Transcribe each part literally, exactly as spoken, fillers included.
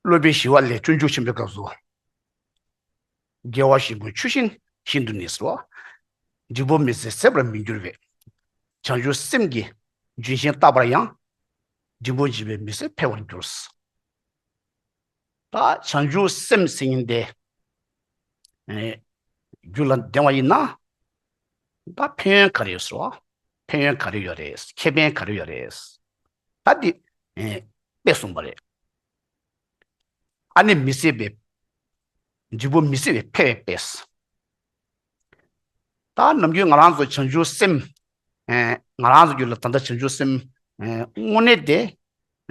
སློབ་དཔོན་ཞི་བ་ལྷས་སྤྱོད་འཇུག་ཆེན་པོའི་སྐབས་སུ། དགེ་བ་བཞིན་ཀུན་ཆུ་བཞིན་བཞིན་དུ་ནི་ཟེར་བ། འབྲས་བུ་མི་ཟད་ཟད་པར་མི་འགྱུར་བས། བྱང་ཆུབ་སེམས་ཀྱི་ལྗོན་ཤིང་ལྟ་བུར་ཡང་། འབྲས་བུ་འབྱིན་པས་མི་ཟད་འཕེལ་བར་འགྱུར། ད་བྱང་ཆུབ་སེམས་ཟེར་མཁན་དེ། ཨེ། རྒྱུད་ལ་ལྡན་པ་ཡིན་ན། ད་ཕན་ཡོན་ག་རེ་ཡོད་ཟེར་བ། ཕན་ཡོན་ག་རེ་ཡོད་རེད། ཁེ་ཕན་ག་རེ་ཡོད་རེད། ད་འདི། ཨེ། དཔེ་གསུངས་པ་རེད། ཨ་ནི་མི་ཟད་པའི། འབྲས་བུ་མི་ཟད་པའི་འཕེལ་བའི་དཔེ། ད་ནམ་རྒྱུན་ང་རང་ཚོ་བྱང་ཆུབ་སེམས། ཨེ། ང་རང་ཚོ་རྒྱུད་ལ་ད་ལྟ་བྱང་ཆུབ་སེམས། ཨེ། དངོས་གནས་དེ།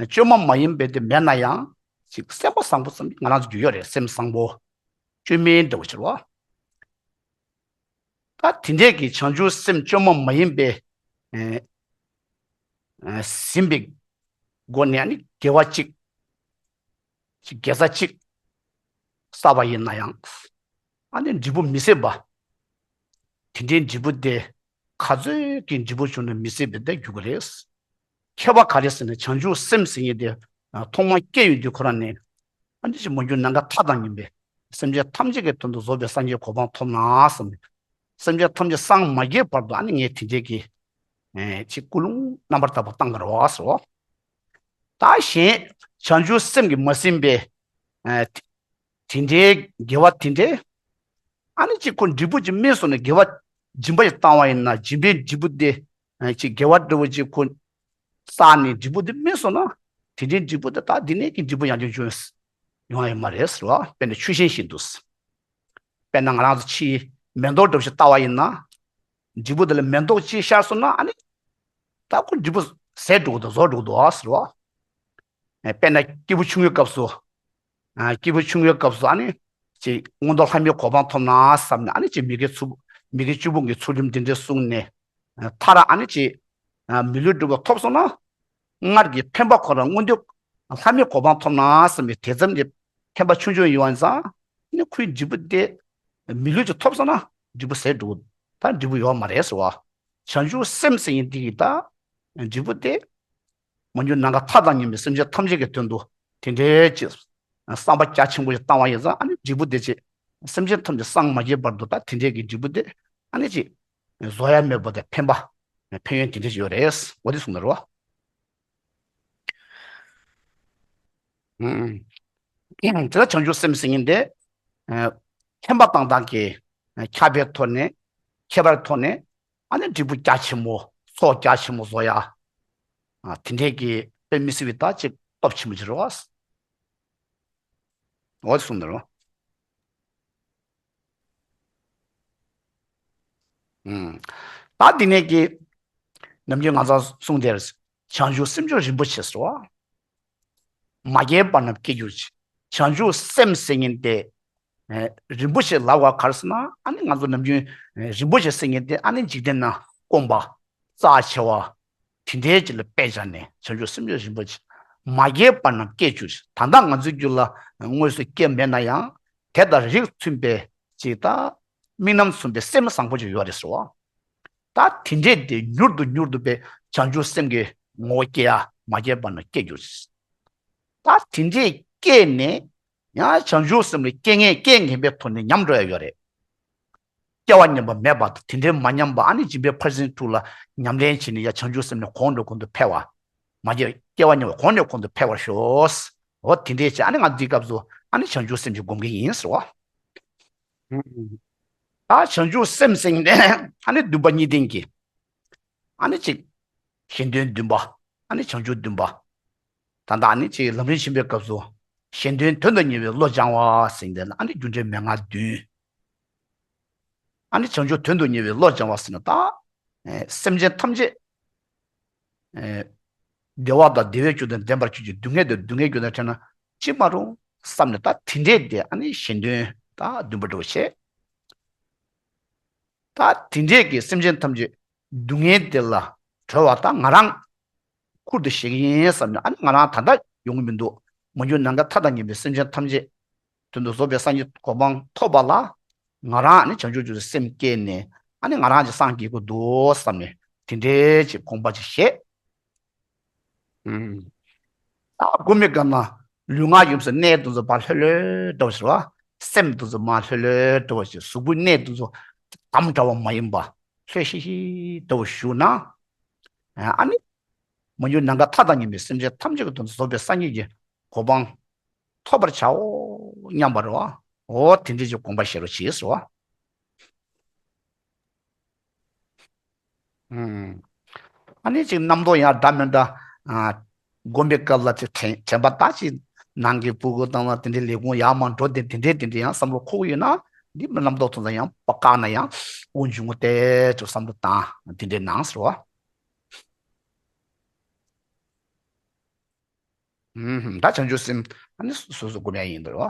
བཅོས་མ་མ་ཡིན་པའི་དེ་མེད་ན་ཡང་། ཅིག་སེམས་པ་བཟང་པོ་ཙམ་ང་རང་ཚོ་རྒྱུད་ཡོད་རེད། སེམས་བཟང་པོ། བཅོས་མིན་འདྲ་བོ་ཅིག་རེད་བ། ད་དེ་འདྲས་ཀྱི་བྱང་ཆུབ་སེམས་བཅོས་མ་མ་ཡིན་པའི། ཨེ། ཨེ། ཟིན་པའི་སྒོ་ནས་ཨ་ནི་དགེ་བ་གཅིག་ཅིག་དགེ་རྩ་གཅིག་བསགས་པ་ཡིན་ན་ཡང་། ཨ་ནི་འབྲས་བུ་མི་ཟད་པ། དེ་འདྲའི་འབྲས་བུ་དེ་ག་ཚོད་ཀྱི་འབྲས་བུ་བྱུང་ན་མི་ཟད་པའི་དེ་འགྱུར་གྱི་རེད། ཁྱད་པར་ག་རེ་ཟེར་ན་བྱང་ཆུབ་སེམས་ཟེར་མཁན་དེ། ཨ། ཐོག་མར་སྐྱེ་ཡོང་དུས་ཁོ་རང་ནས། ཨ་ནི་ཅིག་མ་གྱུར་ནམ་མཁའ་མཐའ་དང་མཉམ་པའི་སེམས་ཅན་ཐམས་ཅད་ཀྱི་དོན་དུ་རྫོགས་པའི་སངས་རྒྱས་གོ་འཕང་ཐོབ་ན་བསམ་ནས། སེམས་ཅན་ཐམས་ཅད་སངས་མ་རྒྱས་བར་དུ་ཨ་ནི་ངས་དེ་འདྲས་ཀྱི། ཨེ། ཅིག་ཀུན་སློང་རྣམ་པར་དག་པ་བཏང་གི་རེད་བ་ཟེར་བ། ད་གཞན་བྱང་ཆུབ་སེམས་ཀྱིས་མ་ཟིན་པའི། ཨེ། དེ་འདྲའི་དགེ་བ་དེ་འདྲའི། ཨ་ནི་ཅིག་ཁོ་འབྲས་བུ་ཅིག་སྨིན་སོང་ནས་དགེ་བ་སྦྱིན་པ་ཞིག་བཏང་བ་ཡིན་ན་སྦྱིན་པའི་འབྲས་བུ་དེ། ཨེ། ཅིག་དགེ་བ་འདྲ་བོ་ཅིག་ཁོ་བསགས་ནས་འབྲས་བུ་དེ་སྨིན་སོང་ན། དེ་འདྲའི་འབྲས་བུ་དེ་ད་འདི་ནས་ཀྱི་འབྲས་བུ་ཡང་བསྐྱར་འབྱུང་ཡོང་ཡ་མ་རེད་ཟེར་བ། དཔེར་ན་ཆུ་ཤིང་བཞིན་དུ། དཔེར་ན་ང་རང་ཚོ་ཕྱིའི་མེ་ཏོག་འདྲ་བོ་ཞིག་ལྟ་བ་ཡིན་ན། འབྲས་བུ་དེ་ལ་མེ་ཏོག་ཅིག་ཤར་སོང་ན་ཨ་ནི། ད་ཁོ་འབྲས་བུ་ཟད་འགྲོ་གི་འདུག་རྫོགས་འགྲོ་གི་འདུག་ཟེར་བ། ཨེ། དཔེར་ན་སྐྱེས་བུ་ཆུང་ངུའི་སྐབས་སུ། ཨ། སྐྱེས་བུ་ཆུང་ངུའི་སྐབས་སུ་ཨ་ནི། ཅིག་མངོན་མཐོ་ལྷ་མིའི་གོ་འཕང་ཐོབ་ན་བསམ་ནས་ཨ་ནི་ཅིག་མི་དགེ་ཚུལ། མི་དགེ་བཅུ་སྤོང་གི་ཚུལ་ཁྲིམས་དེ་འདྲ་བསྲུངས་ནས། ཨ། མཐར་ཨ་ནི་ཅིག་ཨ། མི་ལུས་འགྲུབ་པ་ཐོབ་སོང་ན། སྔར་གྱི་འཕེན་པ་ཁོ་རང་མངོན་མཐོ་ལྷ་མིའི་གོ་འཕང་ཐོབ་ན་བསམ་པའི་དེ་ཙམ་གྱི་འཕེན་པ་ཆུང་ཆུང་ཡོད་པ་ཡིན་ཙང་། ཨ་ནི་ཁོའི་འབྲས་བུ་དེ་མི་ལུས་ཅིག་ཐོབ་སོང་ན་འབྲས་བུ་ཟད་འགྲོ། ད་འབྲས་བུ་ཡོད་མ་རེད་ཟེར་བ། བྱང་ཆུབ་སེམས་ཟེར་མཁན་དེ་གི་ད་འབྲས་བུ་དེ། མ་གྱུར་ནམ་མཁའ་མཐའ་དང་མཉམ་པའི་སེམས་ཅན་ཐམས་ཅད་ཀྱི་དོན་དུ་དེ་འདྲའི་ཅིག་བསམ་པ་རྒྱ་ཆེན་པོ་ཞིག་བཏང་བ་ཡིན་ཙང་ཨ་ནི་འབྲས་བུ་དེ་ཅིག་སེམས་ཅན་ཐམས་ཅད་སངས་མ་རྒྱས་བར་དུ་ད་དེ་འདྲའི་གི་འབྲས་བུ་དེ་ཨ་ནི་ཅིག་རྫོགས་ཡ་མེད་པ་དེ་འཕེན་པ། ཕན་ཡོན་དེ་འདྲ་ཞིག་ཡོད་རེད། འོ་དེ་གསུངས་ནི་རེད་བ། ཨུམ། དེ་ལ་བྱང་ཆུབ་སེམས་ཟེར་མཁན་དེ། ཨ། འཕེན་པ་བཏང་སྟངས་ཀྱི། ཨ། ཁྱབ་པའི་ཐོག་ནས། ཁྱད་པར་ཐོག་ནས། ཨ་ནི་འབྲས་བུ་རྒྱ་ཆེན་པོ། ཚོགས་རྒྱ་ཆེན་པོ་བཟོ་ཡ། ཨ། དེ་འདྲས་ཀྱི་དཔེ་མི་སྲིད་པའི་ད་ཅིག་སྟོབས་ཆེན་པོ་ཅིག་རེད་བ། འོ་དེ་གསུངས་འདུག་རོ། ཨུམ། ད་འདི་ནས་ཀྱི་ནམ་རྒྱུན་ང་ཚོ་གསུངས་དེར། བྱང་ཆུབ་སེམས་མཆོག་རིན་པོ་ཆེ་ཟེར་བ། མ་སྐྱེས་པ་རྣམས་སྐྱེ་གྱུར་ཅིག་བྱང་ཆུབ་སེམས་ཟེར་མཁན་དེ། ཨེ། རིན་པོ་ཆེ་ལབ་པ་ག་རེ་ཟེར་ན་ཨ་ནི་ང་ཚོ་ནམ་རྒྱུན། ཨེ། རིན་པོ་ཆེ་ཟེར་མཁན་དེ་ཨ་ནི་འཇིག་རྟེན་ན་དཀོན་པ། རྩ་ཆེ་བ། དེ་འདྲའི་ཅིག་ལ་དཔེ་བཞག་ནས་བྱང་ཆུབ་སེམས་མཆོག་རིན་པོ་ཆེ། མ་སྐྱེས་པ་རྣམས་སྐྱེ་གྱུར་ཅིག་ད་ལྟ་ང་ཚོའི་རྒྱུད་ལ་དངོས་སུ་སྐྱེས་མེད་ན་ཡང་། དེ་དང་རིགས་མཐུན་པའི་ཅིག་ད་དམིགས་རྣམ་མཚུངས་པའི་སེམས་བཟང་པོ་ཅིག་ཡོད་རེད་ཟེར་བ། ད་དེ་འདྲས་དེ་མྱུར་དུ་མྱུར་དུ་པའི་བྱང་ཆུབ་སེམས་ཀྱི་ངོ་བོ་སྐྱེ་ཡ་མ་སྐྱེས་པ་ན་སྐྱེ་འགྱུར། ད་དེ་འདྲས་སྐྱེས་ནས་ཡང་བྱང་ཆུབ་སེམས་ལ་སྐྱེ་ངེས་སྐྱེ་ངེས་པའི་ཐོག་ནས་ཉམས་འགྲོ་ཡ་ཡོད་རེད། སྐྱེ་བ་ཉམས་པ་མེད་པ་དང་དེ་འདྲས་མ་ཉམས་པ་ཨ་ནི་སྦྱིན་པའི་ཕར་ཕྱིན་དྲུག་ལ་ཉམས་ལེན་བྱས་ནས་ཡ་བྱང་ཆུབ་སེམས་ནི་གོང་ནས་གོང་དུ་འཕེལ་བ། མ་སྐྱེས་སྐྱེ་བ་ཉམས་པ་གོང་ནས་གོང་དུ་འཕེལ་བར་ཤོག་འོ་དེ་འདྲས་བྱས་ཨ་ནི་ང་འདིའི་སྐབས་སུ་ཨ་ནི་བྱང་ཆུབ་སེམས་ཀྱི་སྒོམ་གྱི་ཡིན་ཟེར་བ། ད་བྱང་ཆུབ་སེམས་ཟེར་མཁན་དེ་ཨ་ནི་འདུན་པ་གཉིས་ལྡན་གྱི། ཨ་ནི་གཅིག་གཞན་དོན་འདུན་པ། ཨ་ནི་བྱང་ཆུབ་འདུན་པ། ད་ལྟ་ཨ་ནི་གཅིག་ལམ་རིམ་ཆེན་པོའི་སྐབས་སུ། གཞན་དོན་དོན་དུ་གཉེར་བའི་བློ་སྦྱང་བ་ཟེར་མཁན་དེ་ལ་ཨ་ནི་རྒྱུ་འབྲས་མན་ངག་བདུན། ཨ་ནི་བྱང་ཆུབ་དོན་དུ་གཉེར་བའི་བློ་སྦྱང་བ་ཟེར་ན་ད། ཨེ། སེམས་ཅན་ཐམས་ཅད། ཨེ། བདེ་བ་དང་བདེ་བའི་རྒྱུ་དང་ལྡན་པར་གྱུར་ཅིག་སྡུག་བསྔལ་དང་སྡུག་བསྔལ་རྒྱུ་དང་བྲལ་ན་ཅི་མ་རུང་བསམ་ནས་ད་དེ་འདྲས་དེ་ཨ་ནི་གཞན་དོན་ད་འདུན་པ་འགྲོ་བྱེད། ད་དེ་འདྲས་ཀྱི་སེམས་ཅན་ཐམས་ཅད་སྡུག་བསྔལ་དེ་ལ་གྲོལ་བ་ད་ང་རང་ཁུར་དུ་བཞེས་ཀྱི་ཡིན་བསམ་ནས་ཨ་ནི་ང་རང་ད་ལྟ་ཡོང་གི་མི་འདུག་མ་གྱུར་ནམ་མཁའ་མཐའ་དང་མཉམ་པའི་སེམས་ཅན་ཐམས་ཅད་དོན་དུ་རྫོགས་པའི་སངས་རྒྱས་གོ་འཕང་ཐོབ་པ་ལ་ང་རང་ཨ་ནི་བྱང་ཆུབ་ཀྱི་སེམས་བསྐྱེད་ནས་ཨ་ནི་ང་རང་ཅིག་སངས་རྒྱས་དགོས་འདུག་བསམ་ནས་དེ་འདྲའི་ཅིག་དགོངས་པ་ཅིག་བཞེས། ཨུམ། ད་དགོངས་པའི་སྐབས་ན་ ལུས་ངག་ཡིད་གསུམ་གནད་དེ་ཚོ་ཕར་ལྷོད་ལྷོད་འདྲ་བོ་ཞིག་རེད་བ། སེམས་དེ་ཚོ་མར་ལྷོད་ལྷོད་འདྲ་བོ་ཞིག་གཟུགས་པོའི་གནད་དེ་ཚོ་དམ་འདྲ་བ་མ་ཡིན་པ་ལྷོད་ཤིག་ཤིག་འདྲ་བོ་བཞུགས་ན། ཨ་ནི། མ་གྱུར་ནམ་མཁའ་མཐའ་དང་མཉམ་པའི་སེམས་ཅན་ཐམས་ཅད་ཀྱི་དོན་དུ་རྫོགས་པའི་སངས་རྒྱས་ཀྱི་གོ་འཕང་ཐོབ་པར་བྱའོ་སྙམ་པ་རེད་བ། འོ་དེ་འདྲའི་ཅིག་དགོངས་པ་བཞེས་རོགས་གྱིས་ཟེར་བ། ཨ་ནི་ཅིག་རྣམ་རྟོག་ཡང་འདྲ་མི་འདྲ། ཨ། སྒོམ་པའི་སྐབས་ལ་ཅིག་དྲན་དྲན་པ་ད་ཅིག་ནང་གི་སྤུ་གུ་དང་ལ་དེ་འདྲའི་ལས་ཁུངས་ཡར་མར་འགྲོ་དེ་དེ་འདྲའི་དེ་འདྲའི་ཡང་བསམ་བློ་འཁོར་གྱི་ཡོད་ན། འདི་རྣམ་རྟོག་ཐོན་ཙང་ཡང་པ་བཀག་ན་ཡང་དབུགས་འབྱུང་ངོ་ཏེ་ཅིག་བསམ་བློ་བཏང་དེ་འདྲའི་ནང་ཟེར་བ། ཨུམ། ད་བྱང་ཆུབ་སེམས་ཨ་ནི་སོ་སོ་སྒོམ་ཡ་ཡིན་འདུག་རོ།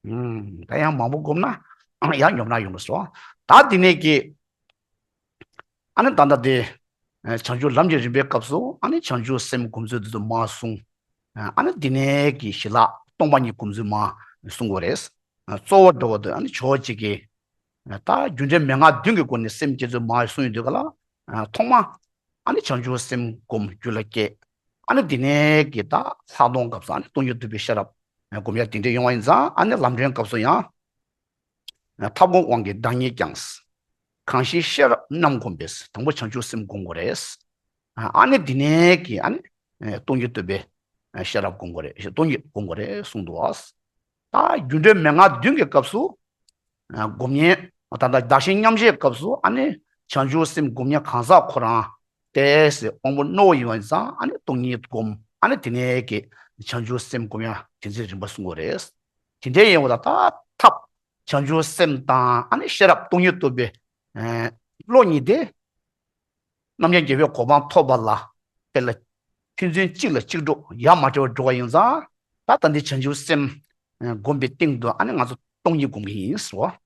ཨུམ། ད་ཡང་མང་པོ་བསྒོམས་ན་ཡང་ཉོབ་ན་ཡོང་གི་སོ། ད་འདི་ནས་ཀྱི། ཨ་ནི་ད་ལྟ་དེ། བྱང་ཆུབ་ལམ་གྱི་རིམ་པའི་སྐབས་སུ་ཨ་ནི་བྱང་ཆུབ་སེམས་སྒོམ་ཚུལ་འདི་ཚོ་མར་གསུངས། ཨ་ནི་འདི་ནས་ཀྱི་ཞི་ལྷག་སྟོང་པ་ཉིད་སྒོམ་ཚུལ་མར་གསུང་དགོས་རེད། གཙོ་བོ་འགྲོ་བ་དེ་ཨ་ནི་ཕྱོགས་གཅིག་གི། ད་རྒྱུ་འབྲས་མན་ངག་བདུན་གྱི་སྒོ་ནས་སེམས་བསྐྱེད་ཚུལ་མར་གསུངས་ཡོང་དུས་ག་ལ། ཐོག་མ། ཨ་ནི་བྱང་ཆུབ་སེམས་སྒོམ་རྒྱུད་ལ་སྐྱེས། ཨ་ནི་འདི་ནས་ཀྱི་ད་ལྷག་མཐོང་སྐབས་སུ་ཨ་ནི་སྟོང་ཉིད་རྟོགས་པའི་ཤེས་རབ་སྒོམ་ཡ་དེ་འདྲ་ཡོང་བ་ཡིན་ཙང་ཨ་ནི་ལམ་སྒྲོན་སྐབས་སུ་ཡང་། ཐབས་སྒོམ་དབང་གིས་བདག་ཉིད་ཀྱང་། གང་ཞིག་ཤེས་རབ་རྣམ་བསྒོམས་པས། དང་པོ་བྱང་ཆུབ་སེམས་སྒོམ་དགོས་རེད། ཨ་ནི་འདི་ནས་ཀྱི་ཨ་ནི་སྟོང་ཉིད་རྟོགས་པའི་ཤེས་རབ་སྒོམ་དགོས་རེད། སྟོང་ཉིད་སྒོམ་དགོས་རེད་གསུངས་འདུག་བ། ད་རྒྱུ་འབྲས་མན་ངག་བདུན་གྱི་སྐབས་སུ། སྒོམ་ཉན། ད་ལྟ་བདག་གཞན་མཉམ་བརྗེའི་སྐབས་སུ་ཨ་ནི་བྱང་ཆུབ་སེམས་སྒོམ་ཉན་གང་ཟག་ཁོ་རང་ཏོག་ཙམ་དབང་པོ་རྣོ་བོ་ཡིན་པ་ཡིན་ཙང་ཨ་ནི་སྟོང་ཉིད་སྒོམ། ཨ་ནི་དེ་ནས་ཀྱི་བྱང་ཆུབ་སེམས་སྒོམ་ཡ་དེ་ཚོའི་རིམ་པ་གསུང་དགོས་རེད། དེ་འདྲའི་ཡིན་པ་ལ་ད་ཐབས་བྱང་ཆུབ་སེམས་དང་ཨ་ནི་ཤེས་རབ་སྟོང་ཉིད་རྟོགས་པའི་བློ་གཉིས་དེ། རྣམ་མཁྱེན་རྒྱལ་བའི་གོ་འཕང་ཐོབ་པ་ལ་དེ་ལ་ཕན་ཚུན་གཅིག་ལ་གཅིག་འགྲོ་ཡ་མ་བྲལ་བར་འགྲོ་བ་ཡིན་ཙང་། ད་ད་འདི་བྱང་ཆུབ་སེམས་སྒོམ་པའི་སྟེང་དུ་ཨ་ནི་ང་ཚོ་སྟོང་ཉིད་སྒོམ་གྱི་ཡིན་ཟེར་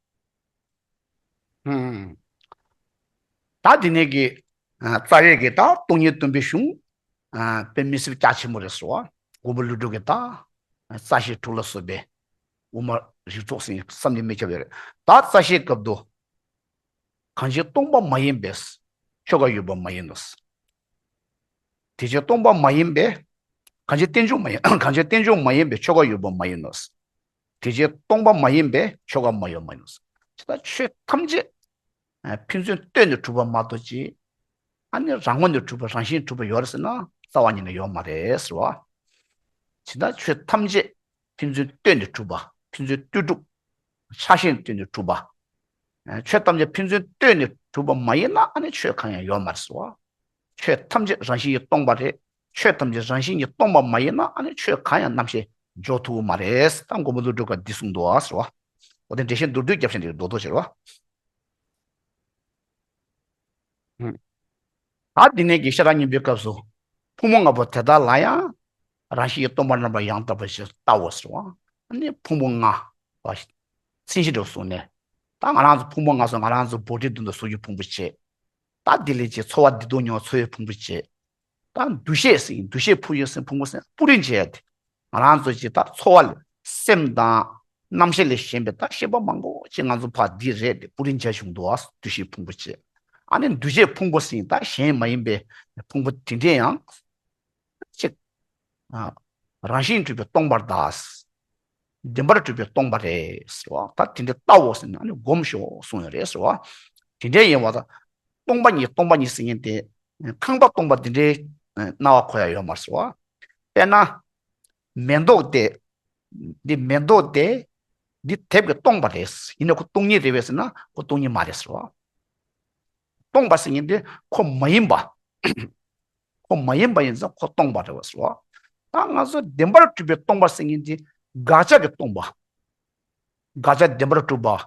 བ། ད་འདི་ནས་ཀྱི་རྩ་བའི་གི་ད་སྟོང་ཉིད་སྟོན་པའི་གཞུང་དཔེ་མི་སྲིད་རྒྱ་ཆེན་པོ་རེད་ཟེར་བ། མགོན་པོ་ཀླུ་སྒྲུབ་ཀྱི་ད་རྩ་ཤེ་དྲུག་ལ་སོགས་པའི་དབུ་མ་རིགས་ཚོགས་ཟིན་བསམ་གྱིས་མི་ཁྱབ་ཡོད་རེད། ད་རྩ་ཤེའི་སྐབས་དུ། གང་ཕྱིར་སྟོང་པ་མ་ཡིན་པས་ཆོས་འགའ་ཡོད་པ་མ་ཡིན་ནོ། དེ་ཕྱིར་སྟོང་པ་མ་ཡིན་པས། གང་ཕྱིར་རྟེན་འབྱུང་མ་ཡིན། གང་ཕྱིར་རྟེན་འབྱུང་མ་ཡིན་པས་ཆོས་འགའ་ཡོད་པ་མ་ཡིན་ནོ། དེ་ཕྱིར་སྟོང་པ་མ་ཡིན་པས་ཆོས་འགའ་མ་ཡོད་མ་ཡིན་ནོ། ཇི་ལྟར་ཆོས་ཐམས་ཅད་ཕན་ཚུན་ལྟོས་ནས་གྲུབ་པ་མ་གཏོགས་ཅིག་ཨ་ནི་རང་ངོས་ནས་གྲུབ་པ་རང་བཞིན་གྲུབ་པ་ཡོད་རེད་ཟེར་ན་རྩ་བ་ཉིད་ནས་ཡོད་མ་རེད་ཟེར་བ། ཇི་ལྟར་ཆོས་ཐམས་ཅད་ཕན་ཚུན་ལྟོས་ནས་གྲུབ་པ། ཕན་ཚུན་ལྟོས་གྲུབ། ཆགས་ཞེན་ལྟོས་ནས་གྲུབ་པ། ཆོས་ཐམས་ཅད་ཕན་ཚུན་ལྟོས་ནས་གྲུབ་པ་མ་ཡིན་ན་ཨ་ནི་ཆོས་གང་ཡང་ཡོད་མ་རེད་ཟེར་བ། ཆོས་ཐམས་ཅད་རང་བཞིན་གྱིས་སྟོང་པ་རེད། ཆོས་ཐམས་ཅད་རང་བཞིན་གྱིས་སྟོང་པ་མ་ཡིན་ན་ཨ་ནི་ཆོས་གང་ཡང་རྣམ་ཤེས་ འཇོག་ཐུབ་ཀྱི་མ་རེད། ད་མགོན་པོ་ཀླུ་སྒྲུབ་ཀྱིས་འདི་གསུངས་འདུག་ཟེར་བ། འོ་དེ་འགྲེལ་བཤད་མདོར་བསྡུས་རྒྱབ་བཤད་འདི་རྡོག་རྡོག་བྱེད་རོགས། ད་འདི་ནས་ཀྱི་ཤེས་རབ་སྙིང་པོའི་སྐབས་སུ། ཕུང་པོ་ལྔ་པོ་དེ་དག་ལ་ཡང་། རང་བཞིན་གྱིས་སྟོང་པར་རྣམ་པར་ཡང་དག་པར་ཞེས་བལྟའོ་ཟེར་བ། ཨ་ནི་ཕུང་པོ་ལྔ་པ་མཚན་གཞི་འདྲ་བོ་བཟུང་ནས། ད་ང་རང་ཚོ་ཕུང་པོ་ལྔ་སོགས་ང་རང་ཚོ་བོ་དྷི་དུ་འདུ་གཟུགས་ཀྱི་ཕུང་པོ་བྱས། ད་དེ་ལས་ཀྱི་ཚོར་བ་བདེ་སྡུག་མྱོང་བ་ཚོར་བའི་ཕུང་པོ་བྱས། ད་འདུ་ཤེས་ཟེར་འདུ་ཤེས་ཕུང་པོ་ཟེར་ཕུང་པོ་ཟེར་སྤུ་རིས་འབྱེད་ཡ་དེ། ང་རང་ཚོ་ཅིག་ད་ཚོར་བ་ལ་སེམས་དང་རྣམ་ཤེས་ལས་གཞན་པའི་ད་ཤེས་པ་མང་པོ་ཅིག་ང་ཚོ་ཕར་འདི་རེད་དེ་སྤུ་རིས་འབྱེད་བྱུང་འདུག་ཨ། འདུ་ཤེས་ཕུང་པོ་བྱས། ཨ་ནི་འདུ་བྱེད་ཕུང་པོ་ཟེར་ད་གཞན་མ་ཡིན་པའི་ཕུང་པོ་དེ་འདྲས་ཡང་ཅིག་ཨ། རང་བཞིན་གྲུབ་པའི་སྟོང་པར་གདའ། བདེན་པར་གྲུབ་པའི་སྟོང་པ་རེད་ཟེར་བ། ད་དེ་འདྲ་ལྟའོ་ཟེར་ནས་ཨ་ནི་སྒོམ་ཤོག་གསུངས་ཡོད་རེད་ཟེར་བ། དེ་འདྲ་ཡིན་པ་ད། སྟོང་པ་ཉིད་སྟོང་པ་ཉིད་ཟེར་མཁན་དེ། ཁང་པ་སྟོང་པ་དེ་འདྲའི་སྣང་བ་འཁོར་ཡ་ཡོད་མ་རེད་ཟེར་བ། དཔེར་ན། མེ་ཏོག་དེ། འདི་མེ་ཏོག་དེ། འདི་དེབ་ཀྱིས་སྟོང་པ་རེད། ཡིན་ན་ཁོ་སྟོང་ཉིད་རེད་པས་ཟེར་ན་ཁོ་སྟོང་ཉིད་མ་རེད་ཟེར་བ། སྟོང་པ་ཟེར་མཁན་དེ་ཁོ་མ་ཡིན་པ། ཁོ་མ་ཡིན་པ་ཡིན་ཙང་ཁོ་སྟོང་པ་རེད་པ་ཟེར་བ། ད་ང་ཚོ་བདེན་པར་གྲུབ་པའི་སྟོང་པ་ཟེར་མཁན་དེ་དགག་བྱ་གིས་སྟོང་པ། དགག་བྱ་བདེན་པར་གྲུབ་པ།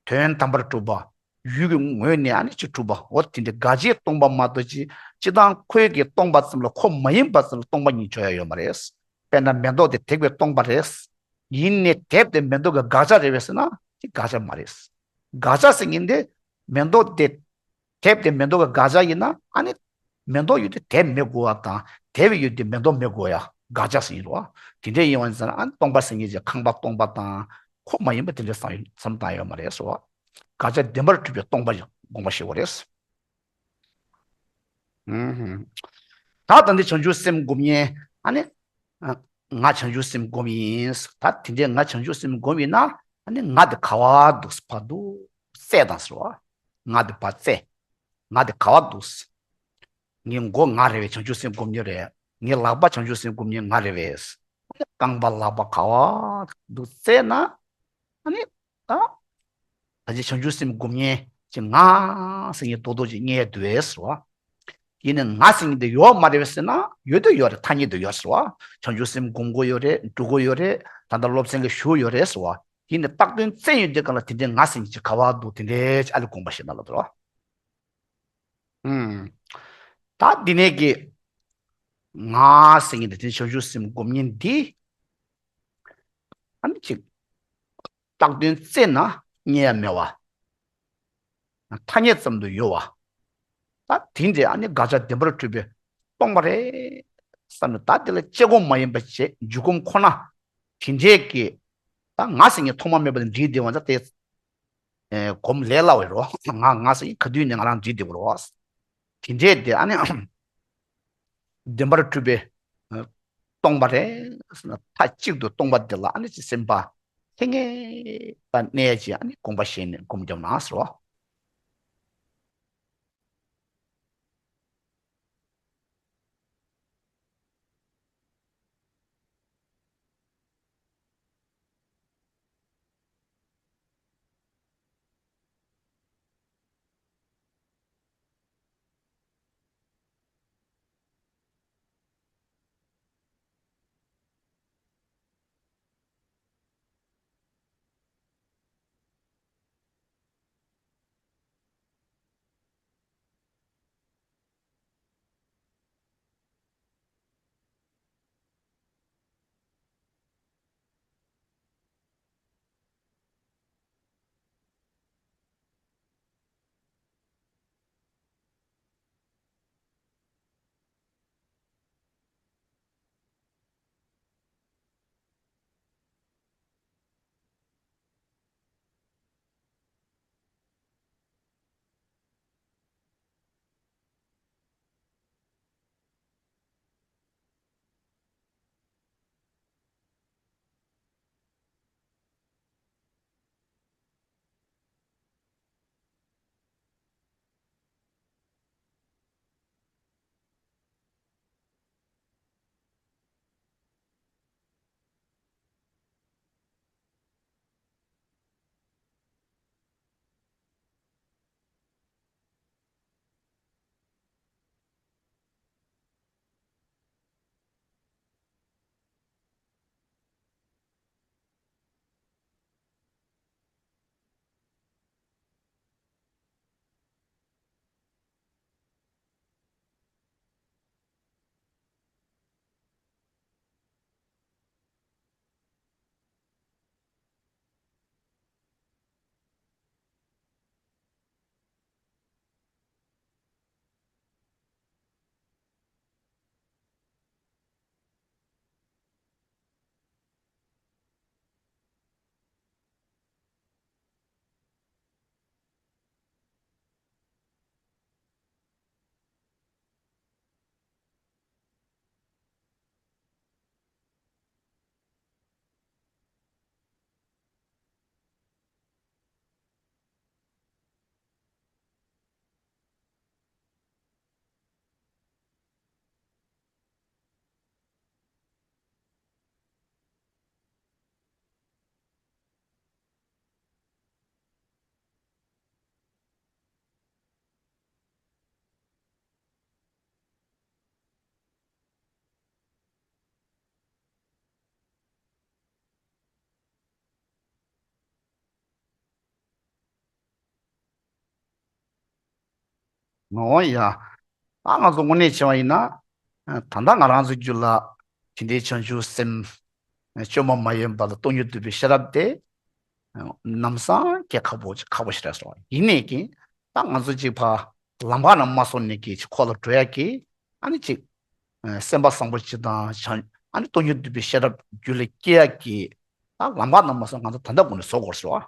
དོན་དམ་པར་གྲུབ་པ། ཡུལ་གྱི་ངོས་ནས་ཨ་ནི་ཅིག་གྲུབ་པ། འོ་དེ་འདྲའི་དགག་བྱའི་སྟོང་པ་མ་གཏོགས་ཅི། སྤྱིར་བཏང་ཁོའི་གི་སྟོང་པ་ཙམ་ལ་ཁོ་མ་ཡིན་པ་ཙམ་ལ་སྟོང་པ་ཉིད་བརྗོད་ཡ་ཡོད་མ་རེད། དཔེར་ན་མེ་ཏོག་དེ་དེབ་ཀྱིས་སྟོང་པ་རེད། ཡིན་ནའི་དེབ་དེ་མེ་ཏོག་གི་དགག་བྱ་རེད་པས་ཟེར་ན་དེ་དགག་བྱ་མ་རེད། དགག་བྱ་ཟེར་མཁན་དེ་མེ་ཏོག་དེ། དེབ་དེ་མེ་ཏོག་གི་དགག་བྱ་ཡིན་ན་ཨ་ནི། མེ་ཏོག་ཡོད་དུས་དེབ་མེད་དགོས་པ་དང་དེབ་ཡོད་དུས་མེ་ཏོག་མེད་དགོས་ཡ་དགག་བྱ་ཟེར་ཡིན་རོ། དེ་འདྲ་ཡིན་པ་ཡིན་ཙང་ཨ་ནི་སྟོང་པ་ཟེར་མཁན་གྱི་ཁང་པ་སྟོང་པ་དང་ཁོ་མ་ཡིན་པ་དེ་འདྲ་བསམ་བསམ་བཏང་ཡོད་མ་རེད་ཟེར་བ། དགག་བྱ་བདེན་པར་གྲུབ་པའི་སྟོང་པ་དགོངས་པ་བཞེས་པ་རེད། ཨུམ། ད་ད་འདི་བྱང་ཆུབ་སེམས་སྒོམ་མཁན་ཨ་ནི། ང་བྱང་ཆུབ་སེམས་སྒོམ་ཡིན། ད་དེ་འདྲའི་ང་བྱང་ཆུབ་སེམས་སྒོམ་ཡིན་ན་ཨ་ནི་ང་དེ་ག་བ་འདུག་ཕར་འདུག་བཙལ་དང་ཟེར་བ། ང་དེ་ཕར་བཙལ། ང་དེ་ག་བ་འདུག་ངའི་མགོ་ང་རེད་པས་བྱང་ཆུབ་སེམས་སྒོམ་མཁན་རེད། ངའི་ལག་པ་བྱང་ཆུབ་སེམས་སྒོམ་མཁན་ང་རེད་པས། རྐང་པ་ལག་པ་ག་བ་འདུག་བཙལ་ན་ཨ་ནི། ད། ད་ཅི་བྱང་ཆུབ་སེམས་སྒོམ་མཁན་ཅིག་ང་ཟེར་མཁན་རྡོག་རྡོག་ཅིག་རྙེད་འདུག་ཟེར་བ། ཡིན་ནའི་ང་ཟེར་མཁན་དེ་ཡོད་མ་རེད་པས་ཟེར་ན་ཡོད་དུ་ཡོད་རེད། ཐ་སྙད་དུ་ཡོད་ཟེར་བ། བྱང་ཆུབ་སེམས་སྒོམ་དགོས་ཡོད་རེད། འགྲོ་དགོས་ཡོད་རེད། ད་ལྟ་སློབ་ཚན་ལ་ཞུགས་ཡོད་རེད་ཟེར་བ། ཡིན་ནའི་བཏགས་དོན་བཙལ་ཡོང་དུས་སྒང་ལ་དེ་འདྲའི་ང་ཟེར་མཁན་ཅིག་ག་བ་འདུག་དེ་འདྲའི་ཅིག་ཨ་ལས་དགོངས་པ་བཞེས་ན་ལབ་དུས། ཨུམ། ད་འདི་ནས་ཀྱི་ང་ཟེར་མཁན་དེ་དེ་བྱང་ཆུབ་སེམས་སྒོམ་མཁན་འདི། ཨ་ནི་ཅིག་བཏགས་དོན་བཙལ་ན་རྙེད་ཡ་མེད་པ། ཐ་སྙད་ཙམ་དུ་ཡོད་པ། ད་དེ་འདྲའི་ཨ་ནི་དགག་བྱ་བདེན་པར་གྲུབ་པའི་སྟོང་པ་རེད་བསམ་ནས་ད་དེ་ལ་དཔྱད་སྒོམ་མ་ཡིན་པ་བྱས་འཇུག་སྒོམ་ཁོ་ན། དེ་འདྲའི་གི། ད་ང་ཟེར་མཁན་ཐོག་མ་མེད་པ་ལ་འདྲིས་བསྡད་པ་ད་དེ། ཨེ། སྒོམ་ལས་སླ་བའི་རོ། ང་ང་ཟེར་མཁན་ག་དུས་ནས་ང་རང་འདྲིས་བསྡད་པ་རོ། དེ་འདྲའི་དེ་ཨ་ནི། བདེན་པར་གྲུབ་པའི་སྟོང་པ་རེད་ཟེར་ན་མཐའ་གཅིག་ཏུ་སྟོང་པ་འདི་ལ་ཨ་ནི་ཅི་སེམས་པ་ལྷང་ངེ་བ་གནས་ཀྱི་ཨ་ནི་དགོངས་པ་བཞེས་ནས་སྒོམ་བརྒྱབ་ན་ཟེར་བ། འོ་ཡ། ད་ང་ཚོ་དངོས་གནས་བྱས་པ་ཡིན་ན། ད་ལྟ་ང་རང་ཚོ་རྒྱུད་ལ་དེ་འདྲའི་བྱང་ཆུབ་སེམས་བཅོས་མ་མ་ཡིན་པ་ལ་སྟོང་ཉིད་རྟོགས་པའི་ཤེས་རབ་དེ་ལམ་སང་སྐྱེ་ཁག་པོ་ཁག་པོ་ཞིག་རེད་སོ། ཡིན་ནའི་ཀྱང་ད་ང་ཚོ་གཅིག་ཕ་ལམ་ཁ་ནས་མ་སོང་ནས་ཀྱི་ཁོ་ལ་འགྲོ་ཡ་གི་ཨ་ནི་གཅིག་སེམས་པ་བཟང་པོ་གཅིག་དང་བྱང་ཨ་ནི་སྟོང་ཉིད་རྟོགས་པའི་ཤེས་རབ་རྒྱུད་ལ་སྐྱེ་ཡ་གི་ད་ལམ་ཁ་ནས་མ་སོང་ང་ཚོ་ད་ལྟ་གོང་ནས་བཟོ་དགོས་སོ།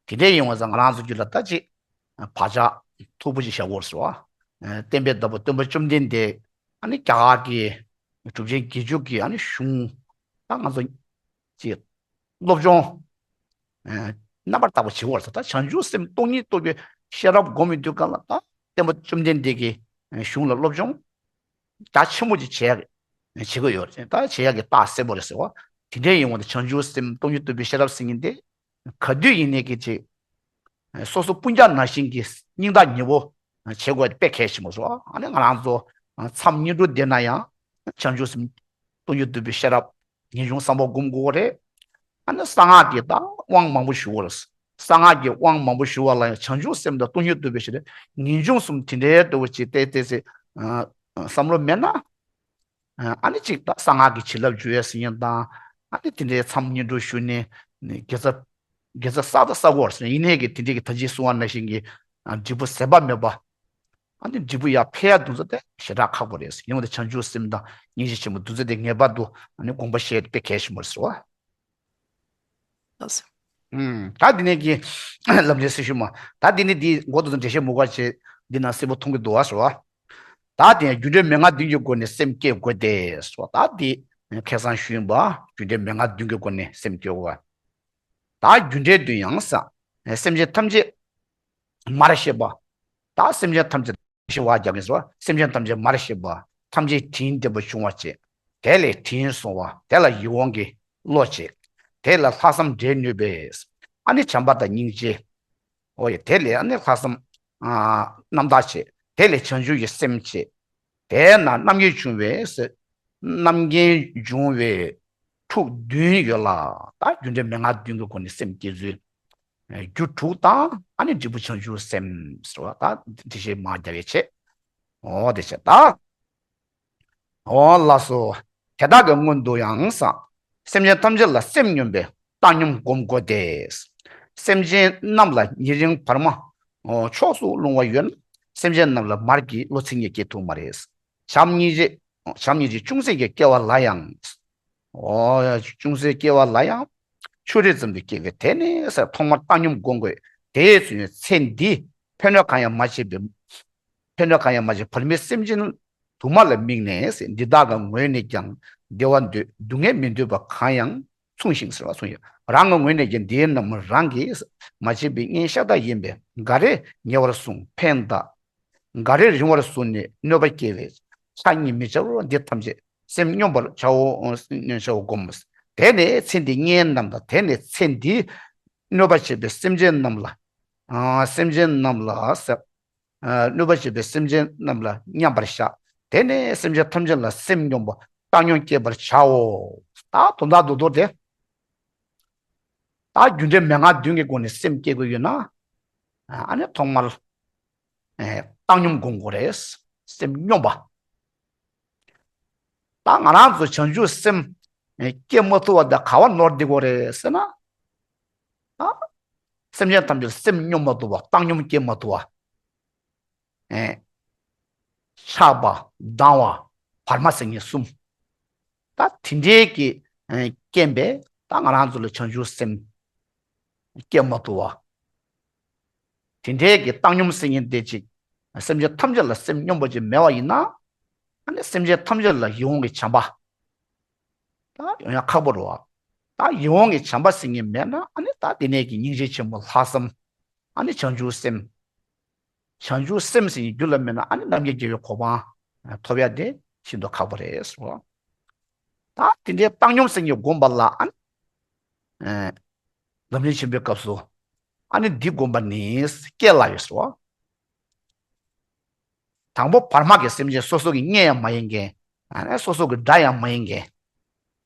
དེ་འདྲ་ཡིན་པ་ཙང་ང་རང་ཚོ་རྒྱུད་ལ་ད་ཅིག་བག་ཆགས་མཐུག་པོ་ཅིག་བཞག་དགོས་སོ། བསྟན་པའི་བདག་པོ་སྟོན་པ་བཅོམ་ལྡན་འདས་ཨ་ནི་རྒྱ་གར་གྱི་གྲུབ་ཆེན་བརྒྱད་ཅུ་གི་ཨ་ནི་གཞུང་ད་ང་ཚོ་ཅིག་སློབ་སྦྱོང་རྣམ་པར་དག་པ་བྱེད་དགོས་སོ། ད་བྱང་ཆུབ་སེམས་སྟོང་ཉིད་རྟོགས་པའི་ཤེས་རབ་སྒོམ་མི་དུས་གང་ལ་ད་སྟོན་པ་བཅོམ་ལྡན་འདས་ཀྱི་གཞུང་ལ་སློབ་སྦྱོང་རྒྱ་ཆེན་པོ་ཅིག་བྱེད་བྱེད་ཀྱི་ཡོད་རེད། ད་བྱེད་ཡག་གི་རྟགས་གསལ་པོ་རེད་ཟེར་བ། དེ་འདྲའི་ཡིན་ངོ་ད་བྱང་ཆུབ་སེམས་སྟོང་ཉིད་རྟོགས་པའི་ཤེས་རབ་ཟེར་མཁན་དེ། ག་དུས་ཡིན་ནའི་གི་ཅིག་སོ་སོ་སྤུན་ཀྱག་ནང་བཞིན་གྱི་སྙིང་ཐག་ཉེ་བོ་བྱེད་དགོས་དཔེ་གལ་ཆེན་པོ་རེད། ཨ་ནི་ང་རང་ཚོ་མཚམས་བསྙེན་སྒྲུབ་བསྡད་ན་ཡང་བྱང་ཆུབ་སེམས་སྟོང་ཉིད་རྟོགས་པའི་ཤེས་རབ་ངེས་འབྱུང་བཟང་པོ་སྒོམ་དགོས་རེད། ཨ་ནི་གསང་སྔགས་ཀྱི་ད་དབང་མང་པོ་ཞུ་དགོས་རེད། གསང་སྔགས་ཀྱི་དབང་མང་པོ་ཞུ་བ་ལ་ཡང་བྱང་ཆུབ་སེམས་དང་སྟོང་ཉིད་རྟོགས་པའི་ཤེས་རབ་ངེས་འབྱུང་གསུམ་དེ་འདྲའི་ལྟ་བུ་ཅིག་ཏེ་ཏེ་ཚེ་བསམ་བློ་མེད་ན། ཨ་ནི་གཅིག་ད་གསང་སྔགས་ཀྱི་བྱིན་རླབས་འཇུག་ཡས་ཟེར་མཁན་དང་ཨ་ནི་དེ་འདྲའི་མཚམས་བསྙེན་སྒྲུབ་ཞུས་ནས་དགེ་རྩ་དགེ་རྩ་བསགས་ད་བསགས་དགོས་ཟེར་ཡིན་ནའི་གི་དེ་འདྲའི་གི་ད་ཅི་གསུང་བ་ནང་བཞིན་གྱི་འབྲས་བུ་ཟད་པ་མེད་པ། ཨ་ནི་འབྲས་བུ་ཡར་འཕེལ་ཡ་འདུག་ཚོད་དེ་ཞེ་དྲག་ཁག་པོ་རེད། ཡིན་ནའི་བྱང་ཆུབ་སེམས་དང་སྙིང་རྗེ་ཆེན་པོ་འདུག་ཚོད་དེ་ངེས་པར་དུ་ཨ་ནི་དགོངས་པ་བཞེས་དཔེ་གལ་ཆེན་པོ་རེད་ཟེར་བ། ལགས་སོ། ད་འདི་ནས་ཀྱི་ལམ་འབྲས་སྲི་ཞུ་མ། ད་འདི་ནས་འདི་འགོ་དུ་འགྲེལ་བཤད་མུ་ག་བྱེད་འདི་ན་གསལ་པོ་མཐོང་གི་འདུག་བ་ཟེར་བ། ད་དེ་ཡང་རྒྱུ་འབྲས་མན་ངག་བདུན་གྱི་སྒོ་ནས་སེམས་བསྐྱེད་དགོས་ཏེ་ཟེར་བ། ད་འདི་ཁ་སང་ཞུས་ཡིན་པ་རྒྱུ་འབྲས་མན་ངག་བདུན་གྱི་སྒོ་ནས་སེམས་བསྐྱེད་དགོས་པ། ད་རྒྱུ་འབྲས་བདུན་ཡང་ས་སེམས་ཅན་ཐམས་ཅད་མར་ཤེས་པ། ད་སེམས་ཅན་ཐམས་ཅད་ཤེས་པ་རྒྱག་གིན་སོ། སེམས་ཅན་ཐམས་ཅད་མར་ཤེས་པ། ཐམས་ཅད་དྲིན་ལྡན་པ་འབྱུང་བ་བྱེད། དེ་ལས་དྲིན་གཟོ་བ། དེ་ལ་ཡིད་འོང་གི་བློ་བྱེད། དེ་ལ་ལྷག་བསམ་འབྲས་ནུས་པས། ཨ་ནི་བྱམས་པ་དང་སྙིང་རྗེ། འོ་ཡ་དེ་ལས་ཨ་ནི་ལྷག་བསམ་རྣམ་དག་བྱེད། དེ་ལས་བྱང་ཆུབ་ཀྱི་སེམས་བྱེད། དེས་ན་རྣམ་མཁྱེན་འབྱུང་བས། རྣམ་མཁྱེན་འབྱུང་བའི་ཁྲུག་བདུན་ཡོད་ལ། ད་རྒྱུ་འབྲས་མན་ངག་བདུན་གྱི་སྒོ་ནས་སེམས་བསྐྱེད་ཚུལ། རྒྱུ་དྲུག་དང་ཨ་ནི་འབྲས་བུ་བྱང་ཆུབ་སེམས་ཟེར་བ་ད་འགྲེལ་བཤད་མ་རྒྱག་པའི་ཆེད། འོ་དེ་བྱས་ད། འོ་ལགས་སོ། དེ་དག་གི་སྔོན་དུ་ཡང་ས། སེམས་ཅན་ཐམས་ཅད་ལ་སེམས་སྙོམས་པའི་བཏང་སྙོམས་སྒོམ་དགོས་ཏེ། སེམས་ཅན་རྣམས་ལ་ཉེ་རིང་བར་མ། འོ་ཕྱོགས་སུ་ལྷུང་བ་ཡོད་ན་སེམས་ཅན་རྣམས་ལ་མར་གྱི་བློ་མཚན་ཉིད་སྐྱེ་ཐུབ་མ་རེད། བྱམས་སྙིང་རྗེ། བྱམས་སྙིང་རྗེ་ཅུང་ཟད་ཀྱང་སྐྱེ་བ་ལ་ཡང་། འོ་ཅུང་ཟད་སྐྱེ་བ་ལ་ཡང་། ཆུ་རེག་ཙམ་དུ་སྐྱེ་བས་དེ་ནི་ས་ཐོག་མར་བཏང་སྙོམས་སྒོམ་དགོས། དེའི་ཚེ་ནི་ཚེ་འདིའི་ཕན་གནོད་གང་ཡང་མ་བྱས་པའི། ཕན་གནོད་གང་ཡང་མ་བྱས་བར་མའི་སེམས་ཅན་དུ་མ་ལ་དམིགས་ནས་འདི་དག་གི་ངོས་ནས་ཀྱང་བདེ་བ་འདོད་སྡུག་བསྔལ་མི་འདོད་པ་གང་ཡང་མཚུངས་ཤིང་ཟེར་བ་མཚུངས་ཡོད། རང་གི་ངོས་ནས་ཀྱང་འདིའི་རྣམས་རང་གིས་མ་བྱས་པའི་གཉེན་ཤ་སྟག་ཡིན་པས་འགའ་རེ་ཉེ་བར་བཟུང་ཕན་གདགས། འགའ་རེ་རིང་བར་བཟུང་ནས་གནོད་པ་སྐྱེལ་བས་ཆ་གཉིས་མི་བྱ་བར་འདི་ཐམས་ཅད་སེམས་སྙོམས་པར་བྱའོ། སྙོམས་བྱའོ་སྒོམ། དེ་ནས་ཚེ་འདིའི་གཉེན་རྣམས་དང་དེ་ནས་ཚེ་འདིའི་གནོད་པ་བྱེད་པའི་སེམས་ཅན་རྣམས་ལ། སེམས་ཅན་རྣམས་ལ་ཟེར། གནོད་པ་བྱེད་པའི་སེམས་ཅན་རྣམས་ལ་མཉམ་པར་བཞག་དེ་ནས་སེམས་ཅན་ཐམས་ཅད་ལ་སེམས་སྙོམས་པ་བཏང་སྙོམས་བསྐྱེད་པར་བྱའོ། ད་དོན་དག་རྡོག་རྡོག་དེ། ད་རྒྱུ་འབྲས་མན་ངག་བདུན་གྱི་སྒོ་ནས་སེམས་བསྐྱེད་དགོས་ཡོད་ན། ཨ་ནི་ཐོག་མར། བཏང་སྙོམས་སྒོམ་དགོས་རེད། སེམས་སྙོམས་པ། ད་ང་རང་ཚོ་བྱང་ཆུབ་སེམས་སྐྱེ་མ་ཐུབ་པ་དེ་ག་བ་ནོར་བསྡད་ཀྱི་ཡོད་རེད་ཟེར་ན། ཨ། སེམས་ཅན་ཐམས་ཅད་སེམས་སྙོམས་མ་ཐུབ་པ་བཏང་སྙོམས་སྐྱེ་མ་ཐུབ་པ། ཨེ། ཆགས་པ་སྡང་བ་བར་མ་ཟེར་མཁན་གསུམ། ད་དེ་འདྲའི་གི་རྐྱེན་པས་ད་ང་རང་ཚོ་ལ་བྱང་ཆུབ་སེམས་སྐྱེ་མ་ཐུབ་པ། དེ་འདྲའི་གི་བཏང་སྙོམས་ཟེར་མཁན་དེ་ཅིག་སེམས་ཅན་ཐམས་ཅད་ལ་སེམས་སྙོམས་པ་ཅིག་མེད་པ་ཡིན་ན། ཨ་ནི་སེམས་ཅན་ཐམས་ཅད་ལ་ཡིད་འོང་གི་བྱམས་པ། ད་ཡོང་ཡ་ཁག་པོ་རེད་བ། ད་ཡིད་འོང་གི་བྱམས་པ་ཟེར་མཁན་མེད་ན་ཨ་ནི་ད་དེ་ནས་ཀྱི་སྙིང་རྗེ་ཆེན་པོ་ལྷག་བསམ། ཨ་ནི་བྱང་ཆུབ་སེམས། བྱང་ཆུབ་སེམས་ཟེར་མཁན་རྒྱུད་ལ་མེད་ན་ཨ་ནི་རྣམ་མཁྱེན་རྒྱལ་བའི་གོ་འཕང་ཐོབ་ཡ་དེ་ཤིན་ཏུ་ཁག་པོ་རེད་ཟེར་བ། ད་དེ་འདྲའི་བཏང་སྙོམས་ཟེར་མཁན་སྒོམ་པ་ལ་ཨ་ནི། ལམ་རིམ་ཆེན་པོའི་སྐབས་སུ། ཨ་ནི་འདི་སྒོམ་པ་ནི་སྐྱེ་ལ་ཡོད་ཟེར་བ། དང་པོ་བར་མ་གི་སེམས་ཅན་སོ་སོ་གི་གཉེན་ཡང་མ་ཡིན་མཁན། ཨ་ནི་སོ་སོ་གི་དགྲ་ཡང་མ་ཡིན་མཁན།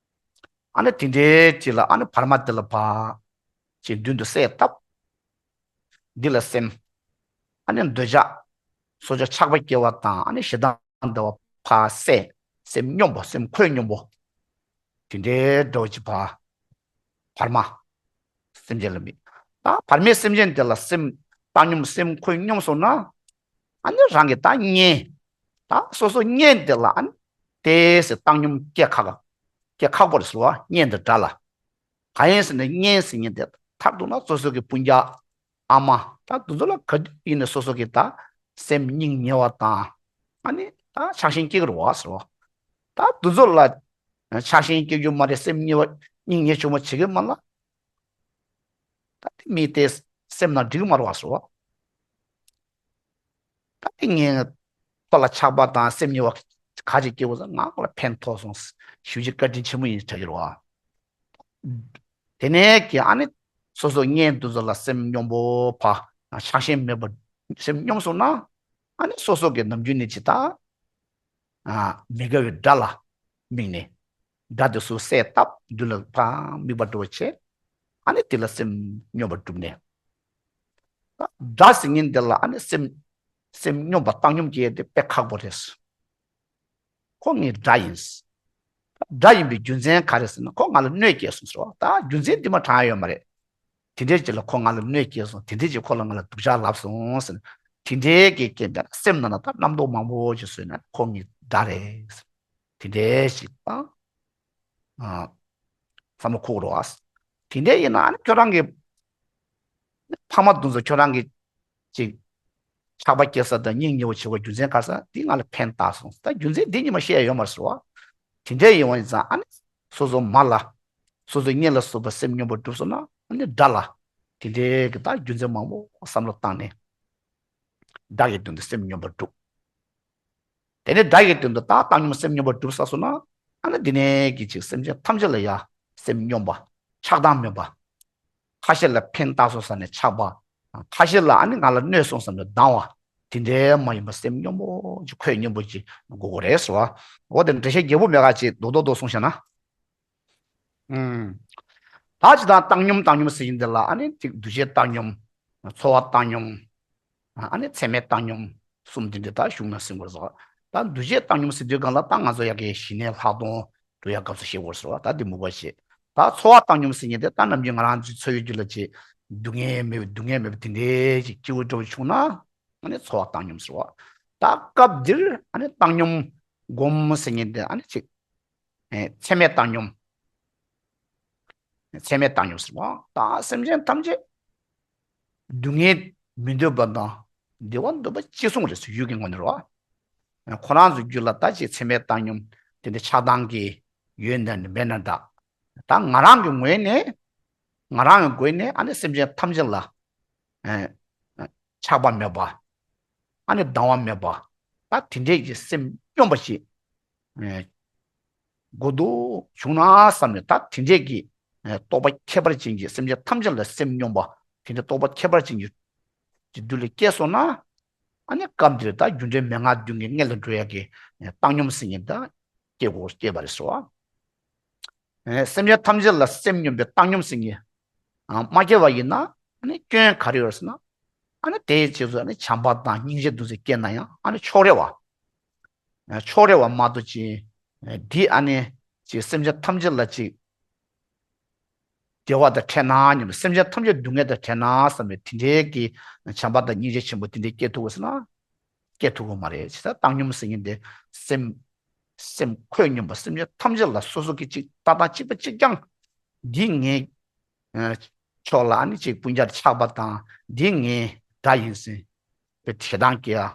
ཨ་ནི་དེ་འདྲའི་ཅིག་ལ་ཨ་ནི་བར་མ་དེ་ལ་ཕར་ཅིག་མདུན་དུ་གསལ་བཏབ། འདི་ལ་སེམས། ཨ་ནི་འདོད་ཆགས། སོ་སོ་ཆགས་པ་སྐྱེ་བ་དང་ཨ་ནི་ཞེ་སྡང་འདྲ་བ་ཕར་བསལ། སེམས་སྙོམས་པ་སེམས་འཁོད་སྙོམས་པོ། དེ་འདྲའི་འདྲ་བ་ཅིག་བ། བར་མ། སེམས་ཅན་ལ་དམིགས། ད་བར་མའི་སེམས་ཅན་དེ་ལ་སེམས་བཏང་སྙོམས་སེམས་འཁོད་སྙོམས་སོང་ན། ཨ་ནི་རང་གི་ད་གཉེན། ད་སོ་སོ་གཉེན་དེ་ལ་ཨ་ནི་དེ་སེ་བཏང་སྙོམས་སྐྱེ་ཁག་སྐྱེ་ཁག་པོ་རེད་ཟེར་བ། གཉེན་དང་འདྲ་ལ། གང་ཡིན་ཟེར་ན་གཉེན་ཟེར་མཁན་དེ་མཐར་གཏུགས་ན་སོ་སོ་གི་སྤུན་ཀྱག་ཨ་མ་ད་དེ་ཚོ་ལ་ག་དུས་ཡིན་ན་སོ་སོ་གི་ད་སེམས་སྙིང་ཉེ་བ་དང་ཨ་ནི་ད་ཆགས་ཞེན་སྐྱེ་གི་རེད་བ་ཟེར་བ། ད་དེ་ཚོ་ལ་ཆགས་ཞེན་སྐྱེ་རྒྱུ་མ་རེད། སེམས་ཉེ་བ་སྙིང་ཉེ་ཆུང་བ་བྱེད་ཀྱི་མ་ལ། ད་དེ་མི་དེ་སེམས་ནང་འགྲིག་མ་རེད་བ་ཟེར་བ། ད་དེ་ངས་ཁོ་ལ་ཆགས་པ་དང་སེམས་ཉེ་བ་ག་ཅིག་སྐྱེ་དགོས་ཟེར། ང་ཁོ་ལ་ཕན་ཐོགས་སོང་། ཞེ་པོ་ཅིག་བཀའ་དྲིན་ཆེན་པོ་ཡིན་ཆགས་ཀྱི་རེད་བ། དེ་ནས་ཀྱི་ཨ་ནི་སོ་སོ་གཉེན་དེ་ཚོ་ལ་སེམས་སྙོམས་པོ་ཕ་ཆགས་ཞེན་མེད་པ་སེམས་སྙོམས་སོང་ན། ཨ་ནི་སོ་སོ་གི་ནམ་རྒྱུན་ནས་ཇི་ལྟར། ཨ། མི་དགའ་བའི་དགྲ་ལ་དམིགས་ནས། དགྲ་དེ་ཚོ་བསད་བཏབ། མདུན་ལ་ཕར་དམིགས་པ་འགྲོ་བ་བྱས། ཨ་ནི་དེ་ལ་སེམས་སྙོམས་པར་བསྒྲུབས་ནས། དགྲ་ཟེར་མཁན་དེ་ལ་ཨ་ནི་སེམས་སེམས་སྙོམས་པ་བཏང་སྙོམས་སྐྱེ་ཡས་དེ་དཔེ་ཁག་པོ་རེད། ཁོ་ངའི་དགྲ་ཡིན། དགྲ་ཡིན་པའི་རྒྱུ་མཚན་ག་རེ་ཟེར་ན་ཁོ་ང་ལ་གནོད་སྐྱེལ་སོང་ཟེར་བ། ད་རྒྱུ་མཚན་འདི་མ་དྲང་ཡ་ཡོད་མ་རེད། དེ་འདྲའི་རྗེས་ལ་ཁོ་ང་ལ་གནོད་སྐྱེལ་སོང་། དེ་འདྲའི་རྗེས་ཁོ་ལ་ང་ལ་སྡུག་ཅག་ལབ་སོང་ཟེར་ན། དེ་འདྲའི་གི་རྐྱེན་པས་ན་སེམས་ནང་ན་ད་རྣམ་རྟོག་མང་པོ་ཅིག་བཟོས་ན་ཁོ་ངའི་དགྲ་རེད་ཟེར། དེ་འདྲའི་ཞིག་དང་། ཨ། བསམ་བློ་འཁོར་རོགས། དེ་འདྲའི་ཡིན་ན་ཨ་ནི་ཁྱོད་རང་གི་ཕ་མ་དེ་ཚོ་ཁྱོད་རང་གི་ཅིག་ཆགས་པ་སྐྱེ་ས་དང་སྙིང་ཉེ་བོ་བྱེད་པའི་རྒྱུ་མཚན་ག་རེ་ཟེར་ན་འདི་ང་ལ་ཕན་བཏགས་སོང་། ད་རྒྱུ་མཚན་འདི་ཉི་མ་བཤད་ཡ་ཡོད་མ་རེད་ཟེར་བ། དེ་འདྲའི་ཡིན་བ་ཡིན་ཙང་ཨ་ནི་སོ་སོ་མ་ལ་སོ་སོའི་གཉེན་ལ་སོགས་པ་སེམས་སྙོམས་པར་བསྒྲུབས་སོང་ན་ཨ་ནི་དགྲ་ལ་དེ་འདྲའི་གི་ད་རྒྱུ་མཚན་མང་པོ་བསམ་བློ་བཏང་ནས་དགྲ་གི་དོན་དུ་སེམས་སྙོམས་པར་བསྒྲུབ། དེ་ནས་དགྲ་གི་དོན་དུ་ད་བཏང་སྙོམས་སེམས་སྙོམས་པར་བསྒྲུབས་ཚར་སོང་ན་ཨ་ནི་འདི་ནས་གི་ཅིག་སེམས་ཅན་ཐམས་ཅད་ལ་ཡ་སེམས་སྙོམས་པ་ཆགས་སྡང་མེད་པ། ཁ་ཤས་ལ་ཕན་བཏགས་སོང་བསམ་ནས་ཆགས་པ། ཁ་ཤས་ལ་ཨ་ནི་ང་ལ་གནོད་སོང་བསམ་ནས་སྡང་བ། དེ་འདྲའི་མ་ཡིན་པ་སེམས་སྙོམས་པོ་ཅིག་འཁོད་སྙོམས་པོ་ཅིག་དགོས་ཀྱི་རེད་ཟེར་བ། འོ་དེ་འགྲེལ་བཤད་རྒྱས་པོ་མེད་ག་ཅིག་རྡོག་རྡོག་རྡོག་གསུངས་བཞག་ན། ཨུམ། ད་ཅི་ད་བཏང་སྙོམས་བཏང་སྙོམས་ཟེར་ཡིན་དེ་ལ་ཨ་ནི་ཅིག་འདུ་བྱེད་བཏང་སྙོམས། ཚོར་བ་བཏང་སྙོམས། ཨ་ནི་ཚད་མེད་བཏང་སྙོམས་གསུམ་དེ་འདྲ་ད་གཞུང་ན་ཟིན་དགོས་ཟེར་བ། ད་འདུ་བྱེད་བཏང་སྙོམས་ཟེར་དུས་གང་ལ་ད་ང་ཚོ་ཡ་གི་ཞི་གནས་ལྷག་མཐོང་འགྲོ་ཡ་སྐབས་སུ་ཤེས་དགོས་ཟེར་བ། ད་འདི་མུ་བ་བྱེད། ད་ཚོར་བ་བཏང་སྙོམས་ཟེར་མཁན་དེ་ད་ནམ་རྒྱུན་ང་རང་ཚོའི་འཚོ་བའི་རྒྱུད་ལ་ཅིག་སྡུག་བསྔལ་མེད་པའི་སྡུག་བསྔལ་མེད་པའི་དེ་འདྲའི་ཅིག་སྐྱིད་པོ་འདྲ་བོ་བྱུང་ན་ཨ་ནི་ཚོར་བ་བཏང་སྙོམས་ཟེར་བ། ད་སྐབས་འདིར་ཨ་ནི་བཏང་སྙོམས་སྒོམ་ཟེར་མཁན་དེ་ཨ་ནི་ཅིག་ཚད་མེད་བཏང་སྙོམས། ཚད་མེད་བཏང་སྙོམས་ཟེར་བ། ད་སེམས་ཅན་ཐམས་ཅད་སྡུག་བསྔལ་མི་འདོད་པ་དང་བདེ་བ་འདོད་པ་ཅི་གསུང་རེད་ཟེར་ཡུལ་གྱི་ངོས་ནས་རོ། ཁོ་རང་ཚོའི་རྒྱུད་ལ་ད་ཅིག་ཚད་མེད་བཏང་སྙོམས་དེ་འདྲ་ཆགས་སྡང་གི་ཡོད་ན་ནི་མེད་ན་འདྲ། ད་ང་རང་གི་ངོས་ནས་ང་རང་གི་ངོས་ནས་ཨ་ནི་སེམས་ཅན་ཐམས་ཅད་ལ་ཆགས་པ་མེད་པ། ཨ་ནི་སྡང་བ་མེད་པ། ད་དེ་འདྲའི་གི་སེམས་སྙོམས་པ་ཞིག་དགོས་འདུག་བྱུང་ན་བསམ་ནས་ད་དེ་འདྲས་ཀྱི་རྟོགས་པ་ཁྱད་པར་ཅན་གྱི་སེམས་ཅན་ཐམས་ཅད་ལ་སེམས་སྙོམས་པ་དེ་འདྲ་རྟོགས་པ་ཁྱད་པར་ཅན་གྱི་རྒྱུད་ལ་སྐྱེས་སོང་ན། ཨ་ནི་སྐབས་འདིར་ད་རྒྱུ་འབྲས་མན་ངག་བདུན་གྱི་མངལ་དུ་འགྲོ་ཡ་གི་བཏང་སྙོམས་ཟེར་མཁན་ད་སྐྱེ་དགོས་སྐྱེས་པ་རེད་ཟེར་བ། སེམས་ཅན་ཐམས་ཅད་ལ་སེམས་སྙོམས་པའི་བཏང་སྙོམས་ཟེར་མཁན་མ་སྐྱེ་བ་ཡིན་ན་ཨ་ནི་སྐྱོན་ག་རེ་ཡོད་ཟེར་ན། ཨ་ནི་དེའི་རྗེས་སུ་ཨ་ནི་བྱམས་པ་དང་སྙིང་རྗེ་འདུ་འཛི་སྐྱེས་ན་ཡང་ཨ་ནི་ཕྱོགས་རེ་བ། ཕྱོགས་རེ་བ་མ་གཏོགས་ཅི། འདི་ཨ་ནི་ཅི་སེམས་ཅན་ཐམས་ཅད་ལ་ཅི། བདེ་བ་དང་འཕྲད་ན་སྙམ་པའི་སེམས་ཅན་ཐམས་ཅད་སྡུག་བསྔལ་དང་འཕྲད་ན་བསམ་པའི་དེ་འདྲའི་གི་བྱམས་པ་དང་སྙིང་རྗེ་ཆེན་པོ་དེ་འདྲའི་སྐྱེ་ཐུབ་དགོས་ཟེར་ན། སྐྱེ་ཐུབ་ཀྱི་མ་རེད། ཇི་ལྟར་བཏང་སྙོམས་ཟེར་མཁན་དེ་སེམས། སེམས་འཁོད་སྙོམས་པ་སེམས་ཅན་ཐམས་ཅད་ལ་སོ་སོ་གི་ཅིག་ལྟ་སྟངས་གཅིག་པ་གཅིག་རྐྱང་། འདི་ངའི་ཕྱོགས་ལ་ཨ་ནི་ཅིག་སྤུན་ཀྱག་ཆགས་པ་དང་འདི་ངའི་དགྲ་ཡིན་ཟེར་བའི་ཞེ་སྡང་སྐྱེ་ཡ།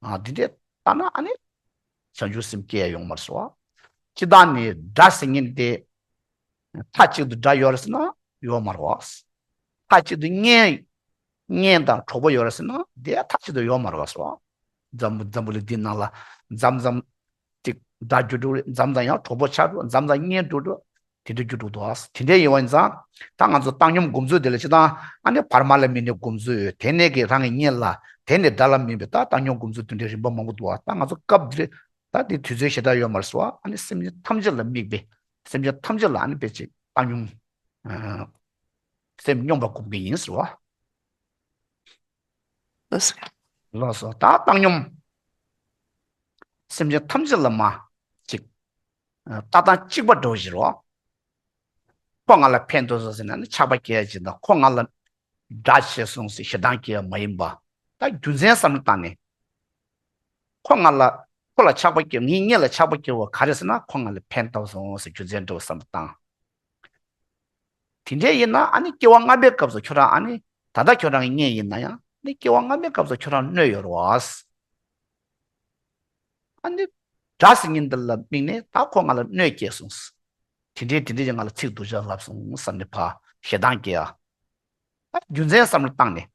ཨ་འདི་འདྲས་ལྟ་ན་ཨ་ནི་བྱང་ཆུབ་སེམས་སྐྱེ་ཡ་ཡོང་མ་སོང་། སྤྱི་བཏང་ནས་དགྲ་ཟེར་མཁན་དེ་མཐའ་གཅིག་ཏུ་དགྲ་ཡོད་རེད་ཟེར་ན་ཡོད་མ་རེད་བ། མཐའ་གཅིག་ཏུ་གཉེན་གཉེན་དང་གྲོགས་པོ་ཡོད་རེད་ཟེར་ན་དེ་མཐའ་གཅིག་ཏུ་ཡོད་མ་རེད་བ་སོ། འཛམ་བུ་འཛམ་བུ་གླིང་འདི་ནང་ལ་མཚམས་མཚམས་ཅིག་དགྲ་གྱུར་འགྲོ་རེད། མཚམས་མཚམས་ཡང་གྲོགས་པོ་ཆགས་འགྲོ། མཚམས་མཚམས་གཉེན་འགྲོ་འགྲོ། དེ་འདྲ་གྱུར་འགྲོ་འདུག་ཨ། དེ་འདྲ་ཡིན་པ་ཡིན་ཙང་ད་ང་ཚོ་བཏང་སྙོམས་སྒོམ་ཚུལ་དེ་ལ་སྤྱི་བཏང་ཨ་ནི་བར་མ་ལ་དམིགས་ནས་སྒོམ་ཚུལ་ཡོད། དེ་ནས་ཀྱི་རང་གི་གཉེན་ལ། དེ་ནས་དགྲ་ལ་དམིགས་པའི་ད་བཏང་སྙོམས་སྒོམ་ཚུལ་དེ་འདྲའི་རིམ་པ་མང་པོ་འདུག་ཨ། ད་ང་ཚོ་སྐབས་འདིར་ད་དེ་དུས་ཚོད་ཞེ་དྲག་ཡོད་མ་རེད་སོ། ཨ་ནི་སེམས་ཅན་ཐམས་ཅད་ལ་དམིགས་པའི་སེམས་ཅན་ཐམས་ཅད་ལ་ཨ་ནི་དཔེ་ཅིག་བཏང་སྙོམས། ཨ། སེམས་སྙོམས་པ་སྒོམ་གྱི་ཡིན་ཟེར་བ། ལགས་སོ། ལགས་སོ། ད་བཏང་སྙོམས། སེམས་ཅན་ཐམས་ཅད་ལ་མ་ཅིག་ལྟ་སྟངས་གཅིག་པ་འདྲ་བོ་ཞིག་རེད་བ། ཁོ་ང་ལ་ཕན་ཐོགས་སོང་ཟེར་ན་ནི་ཆགས་པ་སྐྱེ་ཡ་ཅིག་དང་། ཁོ་ང་ལ་དགྲ་བྱས་སོང་ཟེར་ཞེ་སྡང་སྐྱེ་ཡ་མ་ཡིན་པ། ད་རྒྱུ་མཚན་བསམ་བློ་བཏང་ནས། ཁོ་ང་ལ་ཁོ་ལ་ཆགས་པ་སྐྱེ། ངའི་ངེད་ལ་ཆགས་པ་སྐྱེ་བ་ག་རེ་ཟེར་ན། ཁོ་ང་ལ་ཕན་ཐོགས་སོང་ཟེར་རྒྱུ་མཚན་འདྲ་བོ་བསམ་བློ་བཏང་། དེ་འདྲས་ཡིན་ན་ཨ་ནི་སྐྱེ་བ་སྔ་མའི་སྐབས་སུ་ཁྱོད་རང་ཨ་ནི། ད་ལྟ་ཁྱོད་རང་གི་གཉེན་ཡིན་ན་ཡང་ནི་སྐྱེ་བ་སྔ་མའི་སྐབས་སུ་ཁྱོད་རང་གནོད་ཡོད་རེད་བ། ཨ་ནི་དགྲ་ཟེར་མཁན་འདི་ལ་དམིགས་ནས་ད་ཁོ་ང་ལ་གནོད་སྐྱེལ་སོང་། དེ་འདྲས་དེ་འདྲས་ཀྱིས་ང་ལ་ཚིག་སྡུག་ཅག་ལབ་སོང་བསམ་ནས་ཕར་ཞེ་སྡང་སྐྱེ་ཡ། ད་རྒྱུ་མཚན་བསམ་བློ་བཏང་ནས།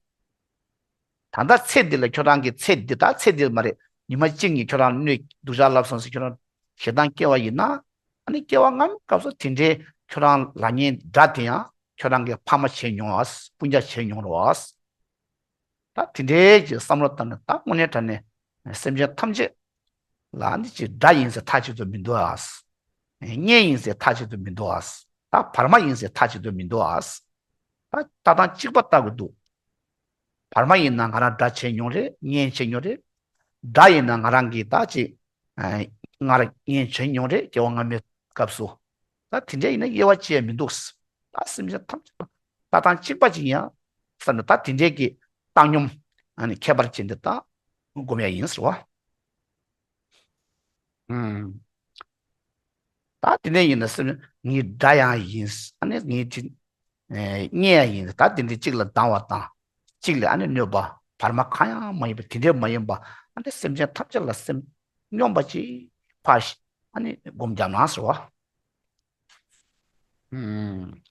ད་ལྟ་ཚེ་འདི་ལ་ཁྱོད་རང་གི་ཚེ་འདི། ད་ཚེ་འདི་མ་རེད། ཉི་མ་གཅིག་གཉིས་ཁྱོད་རང་གནོད་སྡུག་ཅག་ལབ་སོང་ཟེར་ཁྱོད་རང་ཞེ་སྡང་སྐྱེ་བ་ཡིན་ན། ཨ་ནི་སྐྱེ་བ་སྔ་མའི་སྐབས་སུ་དེ་འདྲའི་ཁྱོད་རང་ལབ་མཁན་དགྲ་དེ་ཡང་ཁྱོད་རང་གི་ཕ་མ་བྱས་མྱོང་བ། སྤུན་ཀྱག་བྱས་མྱོང་རེད་བ། ད་དེ་འདྲའི་ཅིག་བསམ་བློ་བཏང་ནས། ད་དངོས་གནས་དྲང་གནས་སེམས་ཅན་ཐམས་ཅད་ལ་ནི་ཅིག་དགྲ་ཡིན་ཟེར་མཐའ་གཅིག་ཏུ་མི་འདུག་ཨ། གཉེན་ཡིན་ཟེར་མཐའ་གཅིག་ཏུ་མི་འདུག་ཨ། ད་བར་མ་ཡིན་ཟེར་མཐའ་གཅིག་ཏུ་མི་འདུག་ཨ། ད་ལྟ་སྟངས་གཅིག་པ་ལྟ་དགོས་འདུག་བར་མ་ཡིན་ན་ང་རང་དགྲ་བྱས་མྱོང་རེད། གཉེན་བྱས་མྱོང་རེད། དགྲ་ཡིན་ན་ང་རང་གིས་ད་ཅིག་ཨ། ང་རང་གཉེན་བྱས་མྱོང་རེད། སྐྱེ་བ་སྔ་མའི་སྐབས་སུ། ད་དེ་འདྲ་ཡིན་ན་དབྱེ་བ་ཕྱེ་ཡ་མི་འདུག་ད་སེམས་ཅན་ཐམས་ཅད་ལ་ལྟ་སྟངས་གཅིག་པ་ཅིག་ཡིན་ཡ་བསམ་ནས། ད་དེ་འདྲའི་གི་བཏང་སྙོམས། ཨ་ནི་ཁྱད་པར་ཅན་འདི་ད་སྒོམ་ཡ་ཡིན་ཟེར་བ། ཨུམ། ད་དེ་འདྲ་ཡིན་ན་སེམས་ངའི་དགྲ་ཡང་ཡིན། ཨ་ནི་ངའི་དེ། ཨེ། གཉེན་ཡང་ཡིན། ད་དེ་འདྲའི་གཅིག་ལ་སྡང་བ་དང་། གཅིག་ལ་ཨ་ནི་གནོད་པ། བར་མ་གང་ཡང་མ་ཡིན་པ། དེ་འདྲའི་མ་ཡིན་པ། ཨ་ནི་སེམས་ཅན་ཐམས་ཅད་ལ་སེམས་སྙོམས་པ་ཅིག་ཕར་ཨ་ནི་སྒོམ་བརྒྱབ་ན་ཟེར་བ། ཨུམ།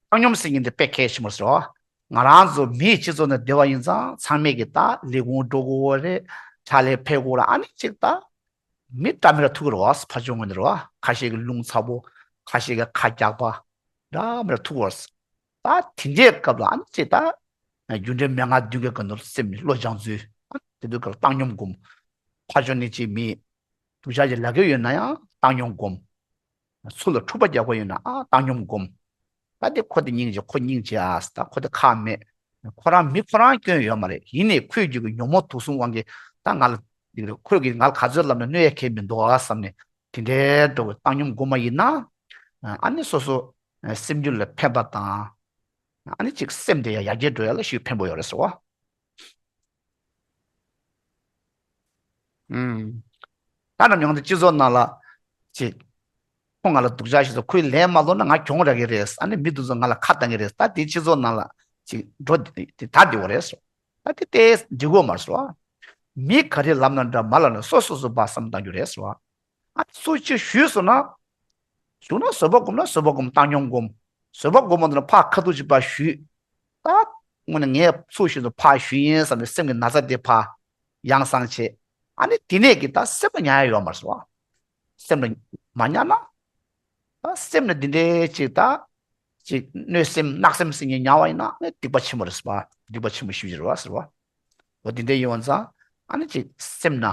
བཏང་སྙོམས་ཟེར་མཁན་དེ་དཔེ་གལ་ཆེན་པོ་ཟེར་བ། ང་རང་ཚོ་མིའི་སྤྱི་ཚོགས་ནང་བསྡད་པ་ཡིན་ཙང་། ཚང་མས་ཀྱི་ད་ལས་ཁུངས་འགྲོ་དགོས་རེད། ཕྱག་ལས་ཕེབས་དགོས་རེད། ཨ་ནི་ཅིག་ད་མི་འདྲ་མི་འདྲ་ཐུག་གི་རེད་བ། ཕར་ཕྱོགས་ངོས་ནས་རེད་བ། ཁ་ཤས་ཀྱི་རླུང་ཚ་པོ། ཁ་ཤས་ཀྱི་ཁ་རྒྱགས་པ། འདྲ་མི་འདྲ་ཐུག་གི་རེད། ད་དེ་འདྲའི་སྐབས་ལ་ཨ་ནི་ཅིག་ད་རྒྱུ་འབྲས་མན་ངག་བདུན་གྱི་སྒང་དུ་སེམས་བློ་སྦྱང་ཚུལ། དེ་དུས་སྐབས་ལ་བཏང་སྙོམས་སྒོམ། ཕར་ཕྱོགས་ནས་ཅིག་མི་སྡུག་ཅག་ཅིག་ལབ་ཀྱི་ཡོད་ན་ཡང་བཏང་སྙོམས་སྒོམ། སུ་ལ་འཁྲུག་པ་རྒྱག་དགོས་ཡོད་ན་ཨ་བཏང་སྙོམས་སྒོམ། ད་དེ་ཁོ་དེ་སྙིང་རྗེ། ཁོ་སྙིང་རྗེ་ཨ། ད་ཁོ་དེ་ཁག་མེད། ཁོ་རང་མི་ཁོ་རང་སྐྱོན་ཡོད་མ་རེད། ཡིན་ནའི་ཁོའི་རྒྱུད་ཀྱི་ཉོན་མོངས་དུག་གསུམ་དབང་གིས་ད་ང་ལ་འདི་རེད། ཁོས་ཀྱིས་ང་ལ་ག་ཚོད་ལབ་ན་གནོད་ཡ་གང་ཡང་མི་འདུག་ཨ་བསམ་ནས། དེ་འདྲའི་འགྲོ་བའི་བཏང་སྙོམས་སྒོམ་པ་ཡིན་ན། ཨ་ནི་སོ་སོ་སེམས་རྒྱུད་ལ་ཕན་པ་དང་། ཨ་ནི་ཅིག་སེམས་དེ་ཡང་ཡར་རྒྱས་འགྲོ་ཡ་ལ་ཞེ་ཕན་པོ་ཡོད་རེད་ཟེར་བ། ཨུམ། ད་ནམ་ཡང་དུ་སྤྱི་ཚོགས་ནང་ལ་ཅིག་ཁོ་ང་ལ་སྡུག་ཅག་བྱས་སོང་། ཁོས་ལན་མ་སློག་ན་ང་གྱོང་རག་གི་རེད། ཨ་ནི་མི་དེ་ཚོ་ང་ལ་ཁ་བཏང་གི་རེད། ད་དེ་སྤྱི་ཚོགས་ནང་ལ་ཅིག་འགྲོ་དེ་ད་བདེ་བོ་རེད་ཟེར། ད་དེ་ལྟས་འགྲིག་གོ་མ་རེད་ཟེར་བ། མི་ག་རེ་ལབ་ན་འདྲ་མ་ལབ་ན་སོ་སོ་སོ་སོ་བསམ་བཏང་རྒྱུ་རེད་ཟེར་བ། ཨ་ནི་སུ་ཅིག་ཞུས་སོང་ན། ཞུ་ན་བཟོད་པ་སྒོམ་ན་བཟོད་པ་སྒོམ། བཏང་སྙོམས་སྒོམ། བཟོད་པ་སྒོམ་པ་དེ་ལ་ཕར་ཁ་ཐུག་ཅིག་ཕར་ཞུས། ད་དངོས་གནས་ངས་ཚུར་ཞུས་ནས་ཕར་ཞུས་ཡིན་བསམ་ནས་སེམས་ཀྱི་ན་ཚ་དེ་ཕར་ཡང་སངས་བྱས། ཨ་ནི་དེ་ནས་ཀྱི་ད་སེམས་ལ་ཉར་ཡ་ཡོད་མ་རེད་ཟེར་བ། སེམས་ལ་མ་ཉར་ན། ད་སེམས་ལ་འདི་འདྲའི་ཅིག་ད། ཅིག་གནོད་སེམས་གནག་སེམས་ཟེར་མཁན་ཉར་བ་ཡིན་ན་ཨ་ནི་སྡིག་པ་ཆེན་པོ་རེད་ཟེར་བ། སྡིག་པ་ཆེན་པོ་ཞེ་པོ་ཅིག་རེད་བ་ཟེར་བ། འོ་དེ་འདྲ་ཡིན་པ་ཙང་ཨ་ནི་ཅིག་སེམས་ན་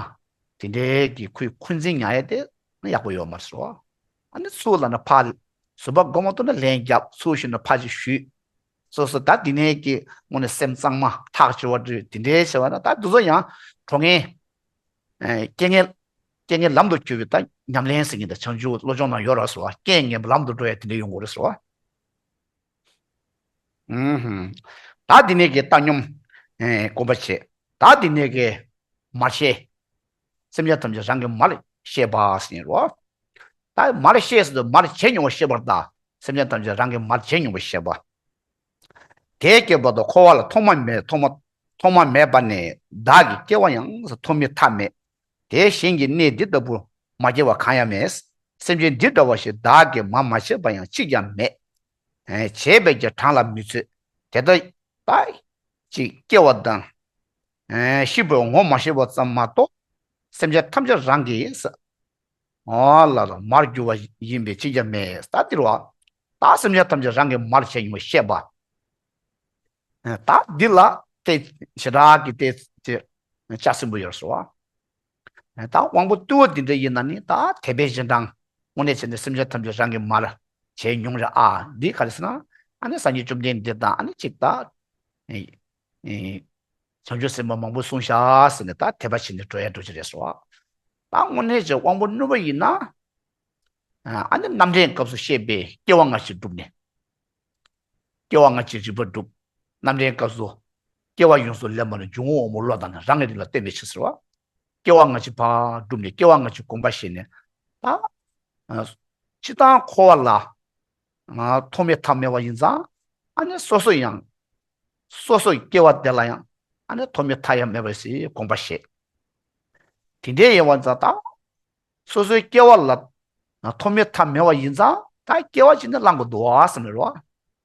དེ་འདྲའི་གི་ཁོའི་འཁོན་འཛིན་ཉར་ཡ་དེ་ཨ་ནི་ཡག་པོ་ཡོད་མ་རེད་ཟེར་བ། ཨ་ནི་ཚུར་ལབ་ན་ཕར་བཟོད་པ་སྒོམ་མ་ཐུབ་ན་ལན་རྒྱབ། ཚུར་ཞུས་ན་ཕར་ཅིག་ཞུས། སོ་སོ་ད་དེ་ནས་ཀྱི་དངོས་གནས་སེམས་གཙང་མ་ཐག་ཆོད་པ་འདྲ་དེ་འདྲའི་བྱས་པ་ན་ད་འདི་ཚོ་ཡང་གྲོགས་ངན། ཨེ། རྐྱེན་ངན། རྐྱེན་ངན་ལམ་དུ་གྱུར་པའི་ད་ཉམས་ལེན་ཟེར་མཁན་དེ་བྱང་ཆུབ་བློ་སྦྱོང་ནང་ཡོད་རེད་ཟེར་བ། རྐྱེན་ངན་པ་ལམ་དུ་འགྲོ་ཡ་དེ་འདྲ་ཡོང་གི་རེད་ཟེར་བ། ཨུམ། ད་འདི་ནས་ཀྱི་བཏང་སྙོམས། ཨེ། སྒོམ་པ་བྱེད། ད་འདི་ནས་ཀྱི་མར་ཤེས། སེམས་ཅན་ཐམས་ཅད་རང་གི་མར་ཤེས་པ་ཟེར་རོ། ད་མར་ཤེས་ཟེར་དུས་མར་བྱས་མྱོང་བ་ཤེས་པར་གདའ། སེམས་ཅན་ཐམས་ཅད་རང་གི་མར་བྱས་མྱོང་བ་ཤེས་པ། དེ་སྐྱེ་བ་དང་འཁོར་བ་ལ་ཐོག་མ་མེད། ཐོག་མ་ཐོག་མ་མེད་པ་ནས་བདག་གི་སྐྱེ་བ་ཡང་ཐོག་མེད་མཐའ་མེད། དེ་གཞན་གྱི་གནས་འདི་ལྟ་བུར་མ་སྐྱེ་བ་གང་ཡང་མེད། སེམས་ཅན་འདི་འདྲ་བ་ཞིག་བདག་གིས་མར་མ་བྱས་པ་ཡང་གཅིག་ཀྱང་མེད། བྱས་པས་ཀྱང་གྲངས་ལ་མི་ཚོད། དེ་ལྟ་ད་ཅིག་སྐྱེ་བ་དང་། ཤི་བའི་ངོ་མ་ཤེས་པ་ཙམ་མ་གཏོགས། སེམས་ཅན་ཐམས་ཅད་རང་གི་ཨོ་ལ་ལ་མར་གྱུར་པ་ཡིན་པས་གཅིག་ཀྱང་མེད། ད་འདིར་བ། ད་སེམས་ཅན་ཐམས་ཅད་རང་གི་མར་བྱས་མྱོང་བ་ཤེས་པ། ད་འདི་ལ་དེ་ཞེ་དྲག་གི་དེ་དེ་ལྕགས་སྲིན་པོ་ཡོད་སོ། ད་དབང་པོ་རྟུལ་བ་འདི་འདྲ་ཡིན་ན་ནི་ད་དད་པའི་རྗེས་འབྲང་དངོས་གནས་བྱས་ནས་སེམས་ཅན་ཐམས་ཅད་རང་གི་མར་བྱས་མྱོང་རེད་ཨ། འདི་ག་རེ་ཟེར་ན་ཨ་ནི་སངས་རྒྱས་བཅོམ་ལྡན་འདས་དང་ཨ་ནི་གཅིག་ད། ཨེ། བྱང་ཆུབ་སེམས་དཔའ་མང་པོས་གསུངས་བཞག་ཟེར་ནས་ད་དད་པ་བྱས་ནས་འགྲོ་ཡ་འགྲོ་ཅི་རེད་སོ། ད་དངོས་གནས་ཀྱི་དབང་པོ་རྣོན་པོ་ཡིན་ན། ཨ་ནི་རྣམ་འདྲེན་སྐབས་སུ་བཤད་པའི་སྐྱེ་བ་སྔ་ཕྱི་བསྒྲུབས་ནས། སྐྱེ་བ་སྔ་ཕྱི་རིག་པ་བསྒྲུབ། རྣམ་འདྲེན་སྐབས་སུ། སྐྱེ་བ་ཡོངས་སུ་ལེན་པ་ནི་འཇུག་ངོགས་དབང་པོ་བློ་དང་ནི་རང་གི་རིགས་ལ་བརྟེན་པའི་ཕྱིར་ཟེར་བ། སྐྱེ་བ་སྔ་ཕྱི་ཕར་བསྒྲུབས་ནས་སྐྱེ་བ་སྔ་ཕྱི་སྒོམ་པ་བྱས་ནས། ད། སྤྱིར་བཏང་འཁོར་བ་ལ། ཐོག་མེད་མཐའ་མེད་པ་ཡིན་ཙང་། ཨ་ནི་སོ་སོ་ཡང་། སོ་སོའི་སྐྱེ་བ་དེ་ལ་ཡང་། ཨ་ནི་ཐོག་མེད་མཐའ་ཡང་མེད་པ་ཞིག་དགོངས་པ་བཞེས། དེ་འདྲའི་ཡིན་པ་ཙང་ད། སོ་སོའི་སྐྱེ་བ་ལ། ཐོག་མེད་མཐའ་མེད་པ་ཡིན་ཙང་ད་སྐྱེ་བ་གཅིག་ནི་བླང་དགོས་འདུག་བ་བསམ་རེད་བ།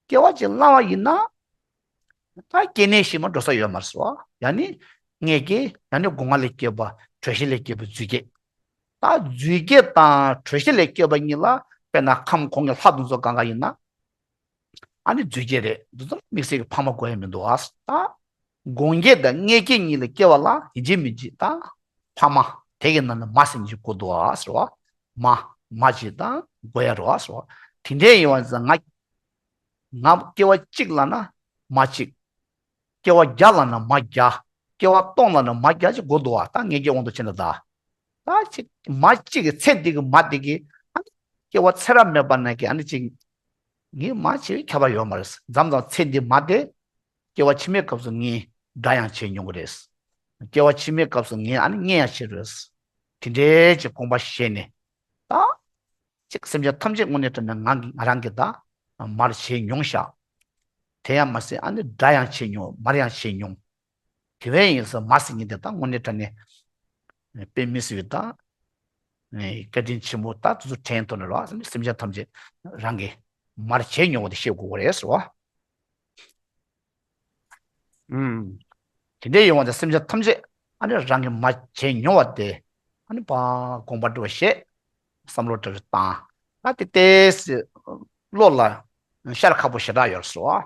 སྐྱེ་བ་གཅིག་བླང་བ་ཡིན་ན། ད་སྐྱེ་གནས་ཤིག་མ་འགྲོ་ས་ཡོད་མ་རེད་བ། ཡང་ནི། མངལ་སྐྱེས་ཡང་ནི་སྒོ་ང་ལས་སྐྱེས་པ་དྲོད་གཤེར་ལས་སྐྱེས་པ་རྫུས་སྐྱེས། ད་རྫུས་སྐྱེས་དང་དྲོད་གཤེར་ལས་སྐྱེས་པ་གཉིས་ལ་དཔེར་ན་ཁམས་གོང་གི་ལྷ་དེ་ཚོ་གང་ག་ཡིན་ན། ཨ་ནི་རྫུས་སྐྱེས་རེད། འདི་ཚོ་དམིགས་བསལ་གྱི་ཕ་མ་དགོས་ཡ་མི་འདུག་ཨ། ད་སྒོ་ང་དང་མངལ་སྐྱེས་གཉིས་ལ་སྐྱེ་བ་ལ་ཡིན་གཅིག་མིན་གཅིག་ད་ཕ་མ་དེ་གི་ནང་ནས་མ་ཟེར་གཅིག་དགོས་འདུག་ཨ་ཟེར་བ། མ་མ་གཅིག་ད་དགོས་ཡ་རེད་ཨ་ཟེར་བ། དེ་འདྲའི་ཡིན་པ་ཙང་ང་ང་སྐྱེ་བ་གཅིག་ལབ་ན་མ་གཅིག་སྐྱེ་བ་བརྒྱ་ལབ་ན་མ་བརྒྱ། སྐྱེ་བ་སྟོང་ལབ་ན་མ་བརྒྱ་ཅིག་དགོས་འདུག་བ། ད་ངེད་ཀྱི་དབང་དུ་བྱས་ན་ད། ད་ཅིག་མ་གཅིག་གི་ཚེ་འདི་གི་མ་འདི་གི་ཨ་ནི་སྐྱེ་བ་ཚེ་རབས་མེད་པ་ན་གི་ཨ་ནི་ཅིག་ངས་མ་བྱས་པའི་ཁྱབ་པ་ཡོད་མ་རེད། མཚམས་མཚམས་ཚེ་འདི་མ་དེ་སྐྱེ་བ་ཕྱི་མའི་སྐབས་སུ་ངས་དགྲ་ཡང་བྱས་མྱོང་གི་རེད། སྐྱེ་བ་ཕྱི་མའི་སྐབས་སུ་ངས་ཨ་ནི་བརྙས་ཡང་བྱས་རེད། དེ་འདྲའི་ཅིག་དགོངས་པ་བཞེས་ནས་ད། གཅིག་སེམས་ཅན་ཐམས་ཅད་དངོས་གནས་དྲང་གནས་ང་གི་ང་རང་གི་ད་མར་བྱས་མྱོང་ཤག་དེ་ཡང་མ་ཟད་ཨ་ནི་དགྲ་ཡང་བྱས་མྱོང་མར་ཡང་བྱས་མྱོང་། དེ་བས་ཡིན་ཟེར་མ་ཟེར་མཁན་དེ་ད་དངོས་གནས་དྲང་གནས་དཔེ་མི་སྲིད་པའི་ད་བཀའ་དྲིན་ཆེན་པོ་ད་དུ་ཚོ་དྲན་ཐོག་ནས་རོ། སེམས་ཅན་ཐམས་ཅད་རང་གི་མར་བྱས་མྱོང་བ་དེ་ཤེས་དགོས་པ་རེད་ཟེར་བ། ཨུམ། དེ་འདྲའི་ཡོང་བ་དེ་སེམས་ཅན་ཐམས་ཅད་ཨ་ནི་རང་གི་མ་བྱས་མྱོང་བ་དེ་ཨ་ནི་ཕར་དགོངས་པ་འགྲོ་བ་ཞེས་བསམ་བློ་འདྲ་བོ་བཏང་། ད་དེ་ཏོག་ཙམ་བློ་ལ་ཤར་ཁག་པོ་ཞེ་དྲག་ཡོད་སོ།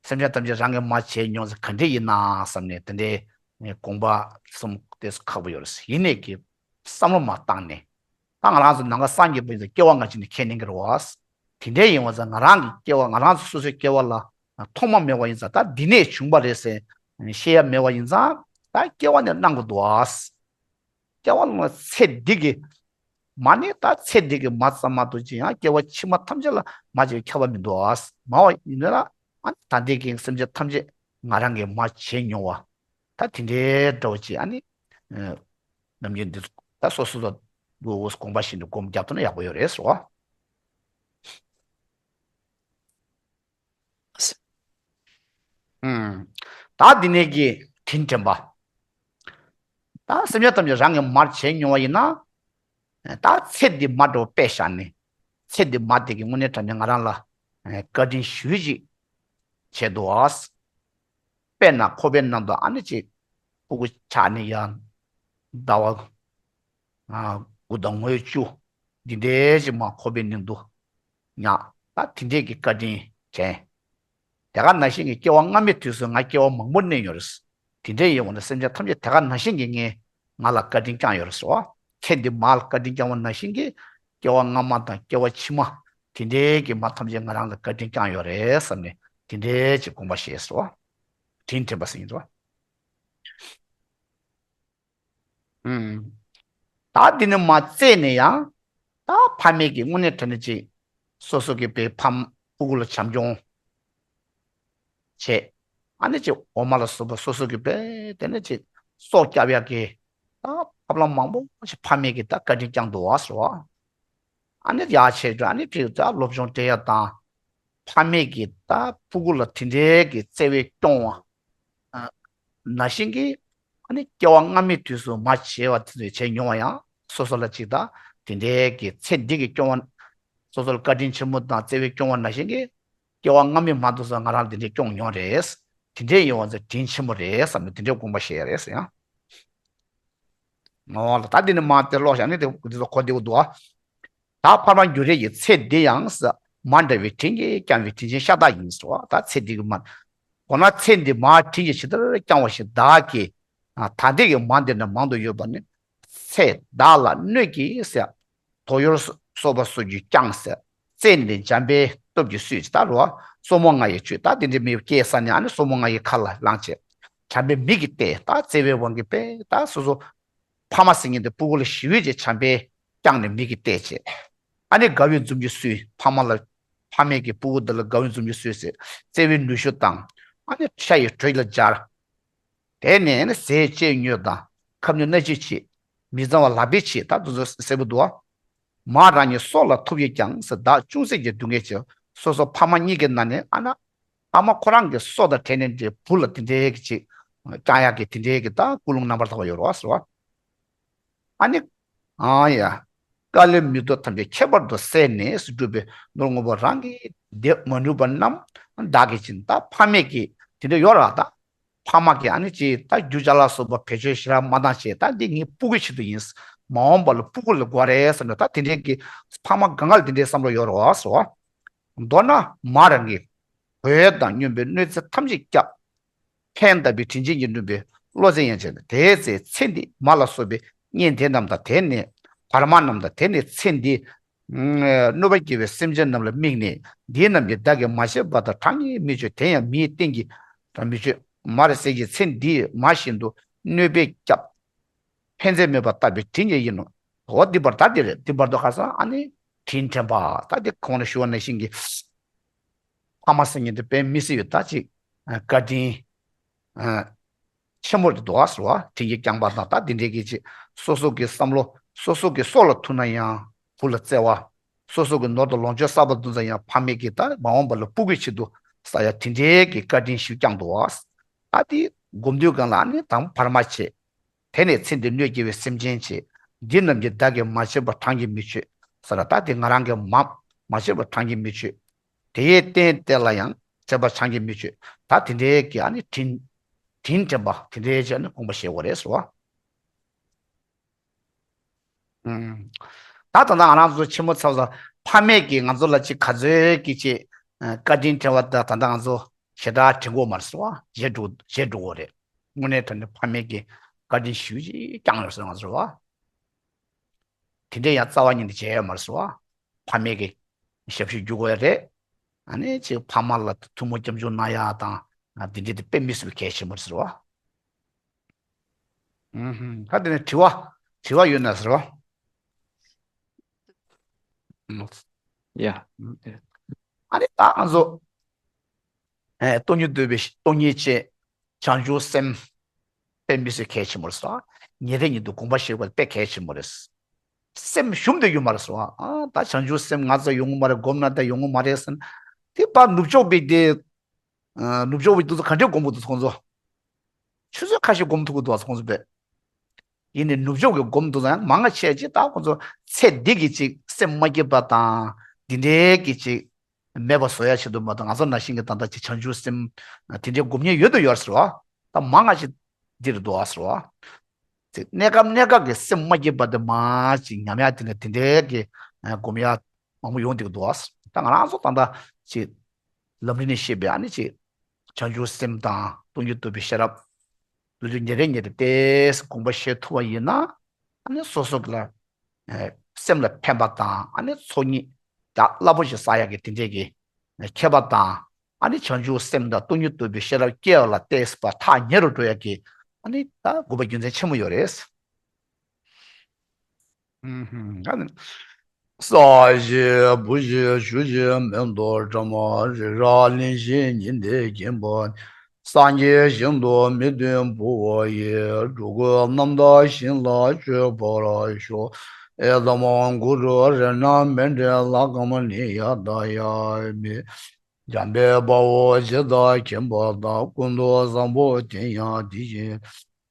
སེམས་ཅན་ཐམས་ཅད་རང་གི་མ་བྱས་མྱོང་ཟེར་ག་འདྲ་ཡིན་ན་བསམ་ནས་དེ་འདྲའི་དགོངས་པ་གསུམ་ཏོག་ཙམ་ཁག་པོ་ཡོད་རེད། ཡིན་ནས་ཀྱི་བསམ་བློ་མ་བཏང་ནས། ད་ང་རང་ཚོ་ནམ་མཁའ་སངས་རྒྱས་པ་ཡིན་ཙང་སྐྱེ་བ་སྔ་ཕྱི་ནས་ཁས་ལེན་གྱི་རེད་བ། དེ་འདྲའི་ཡིན་བ་ཙང་ང་རང་གི་སྐྱེ་བ་ང་རང་ཚོ་སོ་སོའི་སྐྱེ་བ་ལ་ཐོག་མ་མེད་པ་ཡིན་ཙང་ད་འདི་ནས་བྱུང་བ་རེད་ཟེར་ཤེས་ཡ་མེད་པ་ཡིན་ཙང་ད་སྐྱེ་བ་ནས་གནང་དགོས་འདུག་བ། སྐྱེ་བ་ལ་ཚེ་འདི་གི་མ་ནི་ད་ཚེ་འདི་གི་མ་ཙམ་མ་གཏོགས་ཅི་ཡང་སྐྱེ་བ་ཕྱི་མ་ཐམས་ཅད་ལ་མ་བྱས་ཁྱབ་པ་མི་འདུག་བ། མ་བ་ཡིན་ན་ཨ་ནི་ད་ལྟའི་གི་སེམས་ཅན་ཐམས་ཅད་ང་རང་གིས་མ་བྱས་མྱོང་བ། ད་དེ་འདྲའི་འདྲ་བོ་ཅིག་ཨ་ནི། ནམ་རྒྱུན་འདི་ད་སོ་སོ་ལ་དགོས་དགོངས་པ་བཞིན་དུ་སྒོམ་རྒྱབ་ཐུབ་ན་ཡག་པོ་ཡོད་རེད་ཟེར་བ། ད་འདི་ནས་ཀྱི་དྲིན་དྲན་པ། ད་སེམས་ཅན་ཐམས་ཅད་རང་གིས་མར་བྱས་མྱོང་བ་ཡིན་ན། ད་ཚེ་འདི་མ་འགྲོ་བ་དཔེ་བཞག་ནས། ཚེ་འདི་མ་དེ་གི་དངོས་གནས་དྲང་གནས་ང་རང་ལ། བཀའ་དྲིན་ཞུ་ཅིག་བྱས་འདུག་ཨ། དཔེར་ན་ཁོག་པའི་ནང་དུ་ཨ་ནི་ཅིག་ཕྲུ་གུ་ཆགས་ནས་ཡང་ཟླ་བ་དགུ་དང་ངོ་བཅུ་འདི་འདྲའི་ཅིག་མ་ཁོག་པའི་ནང་དུ་ཉག་ད་དེ་འདྲས་ཀྱི་བཀའ་དྲིན་དྲན། དེ་ག་ནང་བཞིན་གྱི་སྐྱེ་བ་སྔ་མའི་དུས་སུ་ང་སྐྱེ་བ་མང་པོ་གནས་ཡོད་རེད། དེ་འདྲའི་ཡིན་འོང་ན་སེམས་ཅན་ཐམས་ཅད་དེ་ག་ནང་བཞིན་གྱི་ངས་ང་ལ་བཀའ་དྲིན་བསྐྱངས་ཡོད་རེད་ཟེར་བ། ཚེ་འདི་མ་ལ་བཀའ་དྲིན་བསྐྱངས་པ་ནང་བཞིན་གྱི་སྐྱེ་བ་སྔ་མ་དང་སྐྱེ་བ་ཕྱི་མ་དེ་འདྲའི་གི་མ་ཐམས་ཅད་ང་རང་ལ་བཀའ་དྲིན་བསྐྱངས་ཡོད་རེད་བསམ་ནས་དེ་འདྲའི་ཅིག་དགོངས་པ་བཞེས་ཟེར་བ། དྲིན་དྲན་པ་ཟེར་ཡིན་ཟེར་བ། ཨུམ། ད་འདི་ནི་མ་བཙས་ནས་ཡང་ད་ཕ་མེས་ཀྱི་དངོས་གནས་དྲང་གནས་ཅིག་སོ་སོ་གི་པའི་ཕ་ཕྲུ་གུ་ལ་བྱམས་སྐྱོང་བྱས། ཨ་ནི་ཅིག་འོ་མ་ལ་སོགས་པ་སོ་སོ་གི་པའི་དེ་ནི་ཅིག་སྲོག་སྐྱབས་ཡག་གི་ད་ཐབས་ལམ་མང་པོ་ཞིག་ཕ་མེས་ཀྱི་ད་བཀའ་དྲིན་བསྐྱངས་འདུག་བ་ཟེར་བ། ཨ་ནི་ཡག་བྱས་ཀྱང་ཨ་ནི་ཕྲུ་གུ་ད་སློབ་སྦྱོང་སྤྲད་ཡག་དང་། ཕ་མེས་ཀྱིས་ད་ཕྲུ་གུ་ལ་དེ་འདྲའི་གི་བརྩེ་བས་སྐྱོང་བ། ཨ། ནང་བཞིན་གྱི་ཨ་ནི་སྐྱེ་བ་སྔ་མའི་དུས་སུ་མ་བྱས་པ་དེ་ཚོ་བྱས་མྱོང་བ་ཡང་སོ་སོ་ལ་ཅིག་ད་དེ་འདྲའི་གི་ཚེ་འདི་གི་སྐྱོང་བ། སོ་སོ་ལ་བཀའ་དྲིན་ཆེན་མོ་དང་བརྩེ་བས་སྐྱོང་བ་ནང་བཞིན་གྱི་སྐྱེ་བ་སྔ་མའི་མ་དུས་སུ་ང་རང་དེ་འདྲའི་སྐྱོང་མྱོང་རེད། དེ་འདྲའི་ཡིན་བ་ཚོ་དྲིན་ཆེན་མོ་རེད་བསམ་ནས་དེ་འདྲའི་དགོངས་པ་བཞེས་ཡ་རེད་ཟེར་ཡང་། ཨོ་ལ་ད་འདི་ནི་མ་དེ་ཀློག་བཞག་ནི་དེ་འདི་ཚོ་གོ་བདེ་བོ་འདུག་ཨ། ད་ཕ་མ་འགྱུར་རེས་ཀྱི་ཚེ་འདི་ཡང་ཟེར་མ་འདྲ་བའི་དྲིན་གྱིས་བསྐྱངས་པའི་དྲིན་ཅན་ཤ་སྟག་ཡིན་ཟེར་བ། ད་ཚེ་འདི་གི་མ། འོ་ན་ཚེ་འདི་མ་དྲིན་གྱིས་ཇི་ལྟར་བསྐྱངས་པ་བཞིན་བདག་གིས་ད་ལྟའི་གི་མ་འདི་ན་མང་དུ་ཡོད་པ་ནི་ཚེ་བདག་ལ་གནོད་ཀྱིས་ཟེར། དོ་ཡོར་སོགས་པ་སོགས་ཀྱིས་བསྐྱངས་ཟེར། བཙས་ནས་འཇམ་པའི་སྟོབས་ཀྱིས་བསུས་ད་རོ། སོར་མོ་ལྔ་ཡིས་ཆུད་ད་དེ་འདྲའི་མི་སྐྱེས་ས་ནས་ཨ་ནི་སོར་མོ་ལྔ་ཡི་ཁ་ལ་བླངས་བྱས། བྱམས་པའི་མིག་གིས་བལྟས་ད་བརྩེ་བའི་དབང་གིས་བལྟས་ད་སོ་སོ། ཕ་མ་ཟེར་མཁན་དེ་ཕྲུ་གུ་ལ་ཞི་བའི་རྗེས་བྱམས་པས་བསྐྱངས་ནས་མིག་གིས་བལྟས་བྱས། ཨ་ནི་དགའ་བའི་འཛུམ་གྱིས་བསུས་ཕ་མ་ལ། ཕ་མས་ཀྱི་ཕྲུ་གུ་འདི་ལ་དགའ་བའི་འཛུམ་གྱིས་བསུས་ཟེར། བརྩེ་བའི་ནུ་ཞོ་དང་། ཨ་ནི་ཤ་ཡི་དྲོད་ལ་སྦྱར། དེ་ནས་ནི་ཟས་བཅད་ཉོས་དང་ཁབ་ནི་སྣ་ཆུས་ཕྱིས། མི་གཙང་བ་ལག་པས་ཕྱིས་ད་དེ་ཚོ་གསལ་པོ་འདུག་ཨ། མ་རང་ཉིད་སྲོག་ལ་ཐུག་ཡིས་ཀྱང་ཟེར་བདག་ཅུང་ཟད་ཀྱིས་སྡུག་བསྔལ་ཆེ། སོ་སོ་ཕ་མ་གཉིས་ཀྱི་ནང་ནས་ཨ་ན། ཨ་མ་ཁོ་རང་གི་སྲོག་དང་བྲལ་ནས་འདྲེ་བུ་ལ་དེ་འདྲའི་གི་ཅིག་བསྐྱང་ཡག་གི་དེ་འདྲའི་གི་ད་ཀུན་སློང་རྣམ་པར་དག་པ་ཡོད་རེད་བ་ཟེར་བ། ཨ་ནི། ཨ་ཡ། དཀའ་ལས་མི་སྡུག་ཐམས་ཅད་ཁྱད་པར་དུ་བསལ་ནས་སུ་སྒྲུབ་པའི་ནོར་དངོས་པོ་རང་གི་བདེ་མ་ནུས་པ་རྣམས་བདག་གིས་བྱིན་ད་ཕ་མས་ཀྱི་དེ་འདྲ་ཡོད་ར་ད། ཕ་མ་གིས་ཨ་ནི་ཅིག་ད་རྒྱུ་ཅ་ལག་སོགས་པ་བེད་སྤྱོད་ཞེ་དྲག་མ་བཏང་བྱས་ད་འདི་ངའི་ཕྲུ་གུའི་ཆེད་དུ་ཡིན། མ་འོངས་པ་ལ་ཕྲུ་གུ་ལ་དགོས་རེད་བསམ་ནས་ད་དེ་འདྲའི་གི་ཕ་མ་གང་ག་ལ་དེ་འདྲའི་བསམ་བློ་ཡོད་རེད་བ་ཟེར་བ། མདོར་ན་མ་རང་གི་གོས་དང་སྨྱོན་པའི་གནོད་འཚེ་ཐམས་ཅད་བསྐྱབས། ཕན་བཏགས་པའི་དྲིན་ཅན་གྱི་འགྲུབ་པའི་བློ་རྩེ་ཡན་ཆད་དེའི་ཚེ་ཚེ་འདི་མ་ལ་སོགས་པའི་གཉེན་དེ་རྣམས་དང་དེ་ནས་བར་མ་རྣམས་དང་དེ་ནས་ཚེ་འདི་གནོད་པ་སྐྱེལ་བའི་སེམས་ཅན་རྣམས་ལ་དམིགས་ནས་འདི་རྣམས་ཀྱིས་བདག་གིས་མ་བྱས་པ་དང་གྲངས་ཀྱིས་མི་ཆོད་དེ་ཡང་མིའི་རྟེན་གྱི་དང་མི་ཆོད་མ་རེད་ཟེར་གྱི་ཚེ་འདི་མ་བཞིན་དུ་གནོད་པས་བསྐྱབས། ཕན་མཛད་མོས་པ་བཏབ་པའི་དྲིན་གྱིས་ཡིན་ནོ། འོ་འདི་བར་ད་འདི་རེད་འདི་བར་དུ་ཁ་སང་ཨ་ནི་དྲིན་དྲན་པ་ད་འདི་གོང་ནས་ཞུ་བ་ནང་བཞིན་གྱི། ཕ་མ་ཟེར་མཁན་དེ་དཔེ་མི་སྲིད་ཡོད་ད་ཅིག་བཀའ་དྲིན་ཆེན་མོ་རེད་འདུག་ཟེར་བ་དྲིན་གྱིས་བསྐྱངས་པ་དང་ད་འདི་འདྲའི་གི་ཅིག་སོ་སོ་གི་བསམ་བློ་སོ་སོ་གི་སྲོག་ལ་ཐུག་ན་ཡང་བུ་ལ་བརྩེ་བ། སོ་སོ་གི་ནོར་དང་ལོངས་སྤྱོད་གསར་པ་འདོན་ཙང་ཡང་ཕ་མས་ཀྱི་ད་མ་འོངས་པ་ལ་ཕྲུ་གུའི་ཆེད་དུ་ས་ཡ་དེ་འདྲའི་གི་བཀའ་དྲིན་ཞིག་བསྐྱངས་འདུག་བ། ད་དེ་སྒོམ་དུས་སྒང་ལ་ནི་དང་བར་མ་བྱེད། དེ་ནས་ཚེ་འདི་གནོད་སྐྱེལ་བའི་སེམས་ཅན་བྱེད། འདི་རྣམས་ཀྱིས་བདག་གིས་མ་བྱས་པ་གྲངས་ཀྱིས་མི་ཆོད། ས་ལ་ད་དེ་ང་རང་གིས་མ་མ་བྱས་པ་གྲངས་ཀྱིས་མི་ཆོད། དེ་ཡི་རྟེན་དེ་ལ་ཡང་བྱས་པ་གྲངས་ཀྱིས་མི་ཆོད། ད་དེ་འདྲའི་གི་ཨ་ནི་དྲིན་དྲིན་དྲན་པ་དེ་འདྲའི་ཅིག་ཨ་ནི་དགོངས་པ་བཞེས་དགོས་རེད་ཟེར་བ། ད་ད་ལྟ་ང་རང་ཚོ་ཆེན་མོ་ཚ་བ་ཚ་ཕ་མས་ཀྱིས་ང་ཚོ་ལ་ཅིག་ག་ཚོད་ཀྱི་ཅིག་བཀའ་དྲིན་དྲན་པ་ད་ད་ལྟ་ང་ཚོ་ཞེ་དྲག་དྲན་གོ་མ་རེད་ཟེར་བ་བརྗེད་འགྲོ་བརྗེད་འགྲོ་གོ་རེད། དངོས་གནས་དྲང་གནས་ཕ་མས་ཀྱིས་བཀའ་དྲིན་ཞུ་ཅིག་བསྐྱངས་ཡོད་ཟེར་ང་ཚོ་རེད་བ། དེ་འདྲའི་ཡང་རྩ་བ་ཉིད་ནས་བརྗེད་ཡོད་མ་རེད་ཟེར་བ། ཕ་མས་ཀྱི་ཞབས་ཞུ་རྒྱུ་དགོས་ཡ་རེད། ཨ་ནི་ཅིག་ཕ་མ་ལ་ཐུགས་སྨོན་སྐྱབས་འཇུག་གནང་ཡ་དང་དེ་འདྲའི་དེ་དཔེ་མི་སྲིད་པའི་གལ་ཆེན་པོ་རེད་ཟེར་བ། ཧ་དེ་ནས་དྲི་བ་དྲི་བ་ཡོད་ན་ཟེར་བ། ཡ། ཨ་ནི་ད་ང་ཚོ་སྟོང་ཉིད་འདོད་པའི་སྟོང་ཉིད་ཅེས་བྱང་ཆུབ་སེམས་དཔེ་མི་སྲིད་གལ་ཆེན་པོ་རེད་ཟེར་བ། ཉིན་རེ་ཉིན་དུ་དགོངས་པ་བཞེས་དགོས་དཔེ་གལ་ཆེན་པོ་རེད། སེམས་ཞུམ་དུ་ཡོད་མ་རེད་ཟེར་བ། ཨ་ད་བྱང་ཆུབ་སེམས་ང་ཚོ་ཡོང་གི་མ་རེད་སྒོམ་ན་ད་ཡོང་གི་མ་རེད་ཟེར་ན། དེ་ཕར་ནུབ་ཕྱོགས་པའི་དེ། ནུབ་ཕྱོགས་པའི་དེ་ཚོ་ག་འདྲས་སྒོམ་གི་འདུག་ཁོང་ཚོ། ཆུ་ཚོད་ཁ་ཤས་སྒོམ་ཐུབ་གི་འདུག་ཁོང་ཚོ་པས། ཡིན་ནའི་ནུབ་ཕྱོགས་ཀྱི་སྒོམ་འདུག་ཡང་མང་ང་ཆེ་ཅིག་ད་ཁོང་ཚོ་ཚེ་འདི་གི་ཅིག་སེམས་མ་སྐྱིད་པ་དང་འདི་འདྲའི་གི་ཅིག་ མེད་པ་བཟོ་ཡ་ཆེད་དུ་མ་གཏོགས། ང་ཚོ་ནང་བཞིན་གྱི་ད་ལྟ་ཅིག་བྱང་ཆུབ་སེམས་དེ་འདྲའི་སྒོམ་མཁན་ཡོད་དུ་ཡོད་ཟེར་བ། ད་མང་ང་ཅིག་འདིར་འདུག་ཨ་ཟེར་བ། ཅིག་གནས་སྐབས་གནས་སྐབས་ཀྱི་སེམས་མ་སྐྱིད་པ་དེ་མ་ཅིག་ཉམས་ཡ་དེ་འདྲ་དེ་འདྲའི་གི་སྒོམ་ཡ་མང་པོ་ཡོང་བསྡད་ཀྱི་འདུག་ཨ། ད་ང་རང་ཚོ་ད་ལྟ་ཅིག་ལམ་རིམ་ནས་བཤད་པའི་ཨ་ནི་ཅིག་བྱང་ཆུབ་སེམས་དང་སྟོང་ཉིད་རྟོགས་པའི་ཤེས་རབ་ལོ་རྒྱུས་ཉེ་རེ་ཉེ་རེ་ཏོག་ཙམ་དགོངས་པ་བཞེས་ཐུབ་པ་ཡིན་ན། ཨ་ནི་སོ་སོ་ལ་ཨེ་སེམས་ལ་ཕན་པ་དང་ཨ་ནི་ཚོགས་གཉིས་ཡག་རླབས་པོ་ཆེ་བསགས་ཡག་གི་དེ་འདྲས་ཀྱི་ཨེ་ཁྱད་པར་དང་། ཨ་ནི་བྱང་ཆུབ་སེམས་དང་སྟོང་ཉིད་རྟོགས་པའི་ཤེས་རབ་སྐྱེ་བ་ལ་ཏོག་ཙམ་ཐག་ཉེ་རུ་འགྲོ་ཡག་གི་ཨ་ནི་ད་དགོས་པ་རྒྱུ་མཚན་ཆེན་མོ་ཡོད་རེད། ཨུམ་ཧུམ། ཨ་ནི། ས་གཞི་བུ་གཞི་ཆུ་གཞི་མེ་ཏོག་སྒྲ་མ་རི་རབ་གླིང་བཞི་ཉི་ཟླས་བརྒྱན་པ། སངས་རྒྱས་ཞིང་དུ་མི་མཐུན་བུ་བ་ཡི། འགྲོ་ཀུན་རྣམ་དག་ཞིང་ལ་སྤྱོད་པར་ཤོག་ཨེ་དམ་གུ་རུ་རཏྣ་མཎྜལ་ལ་ཀ་མ་ནི་ཡ་ད་ཡ་མི། འཇམ་དཔལ་དཔའ་བོས་ཇི་ལྟར་མཁྱེན་པ་དང་། ཀུན་ཏུ་བཟང་པོ་དེ་ཡང་དེ་བཞིན།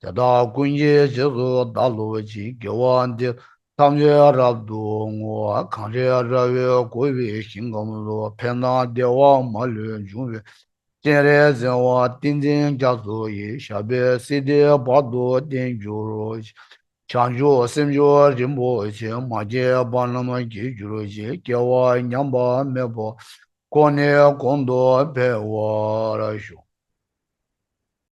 དེ་དག་ཀུན་གྱི་རྗེས་སུ་བདག་སློབ་ཅིང་། དགེ་བ་འདི་ཐམས་ཅད་རབ་ཏུ་བསྔོ། གངས་རི་ར་བས་བསྐོར་བའི་ཞིང་ཁམས་སུ། ཕན་དང་བདེ་བ་མ་ལུས་འབྱུང་བའི། སྤྱན་རས་གཟིགས་དབང་ཏིང་འཛིན་རྒྱ་མཚོ་ཡི། ཞབས་པད་སྲིད་མཐའི་བར་དུ་བརྟན་གྱུར་ཅིག་བྱང་ཆུབ་སེམས་མཆོག་རིན་པོ་ཆེ། མ་སྐྱེས་པ་རྣམས་སྐྱེ་གྱུར་ཅིག་སྐྱེ་བ་ཉམས་པ་མེད་པར། གོང་ནས་གོང་དུ་འཕེལ་བར་ཤོག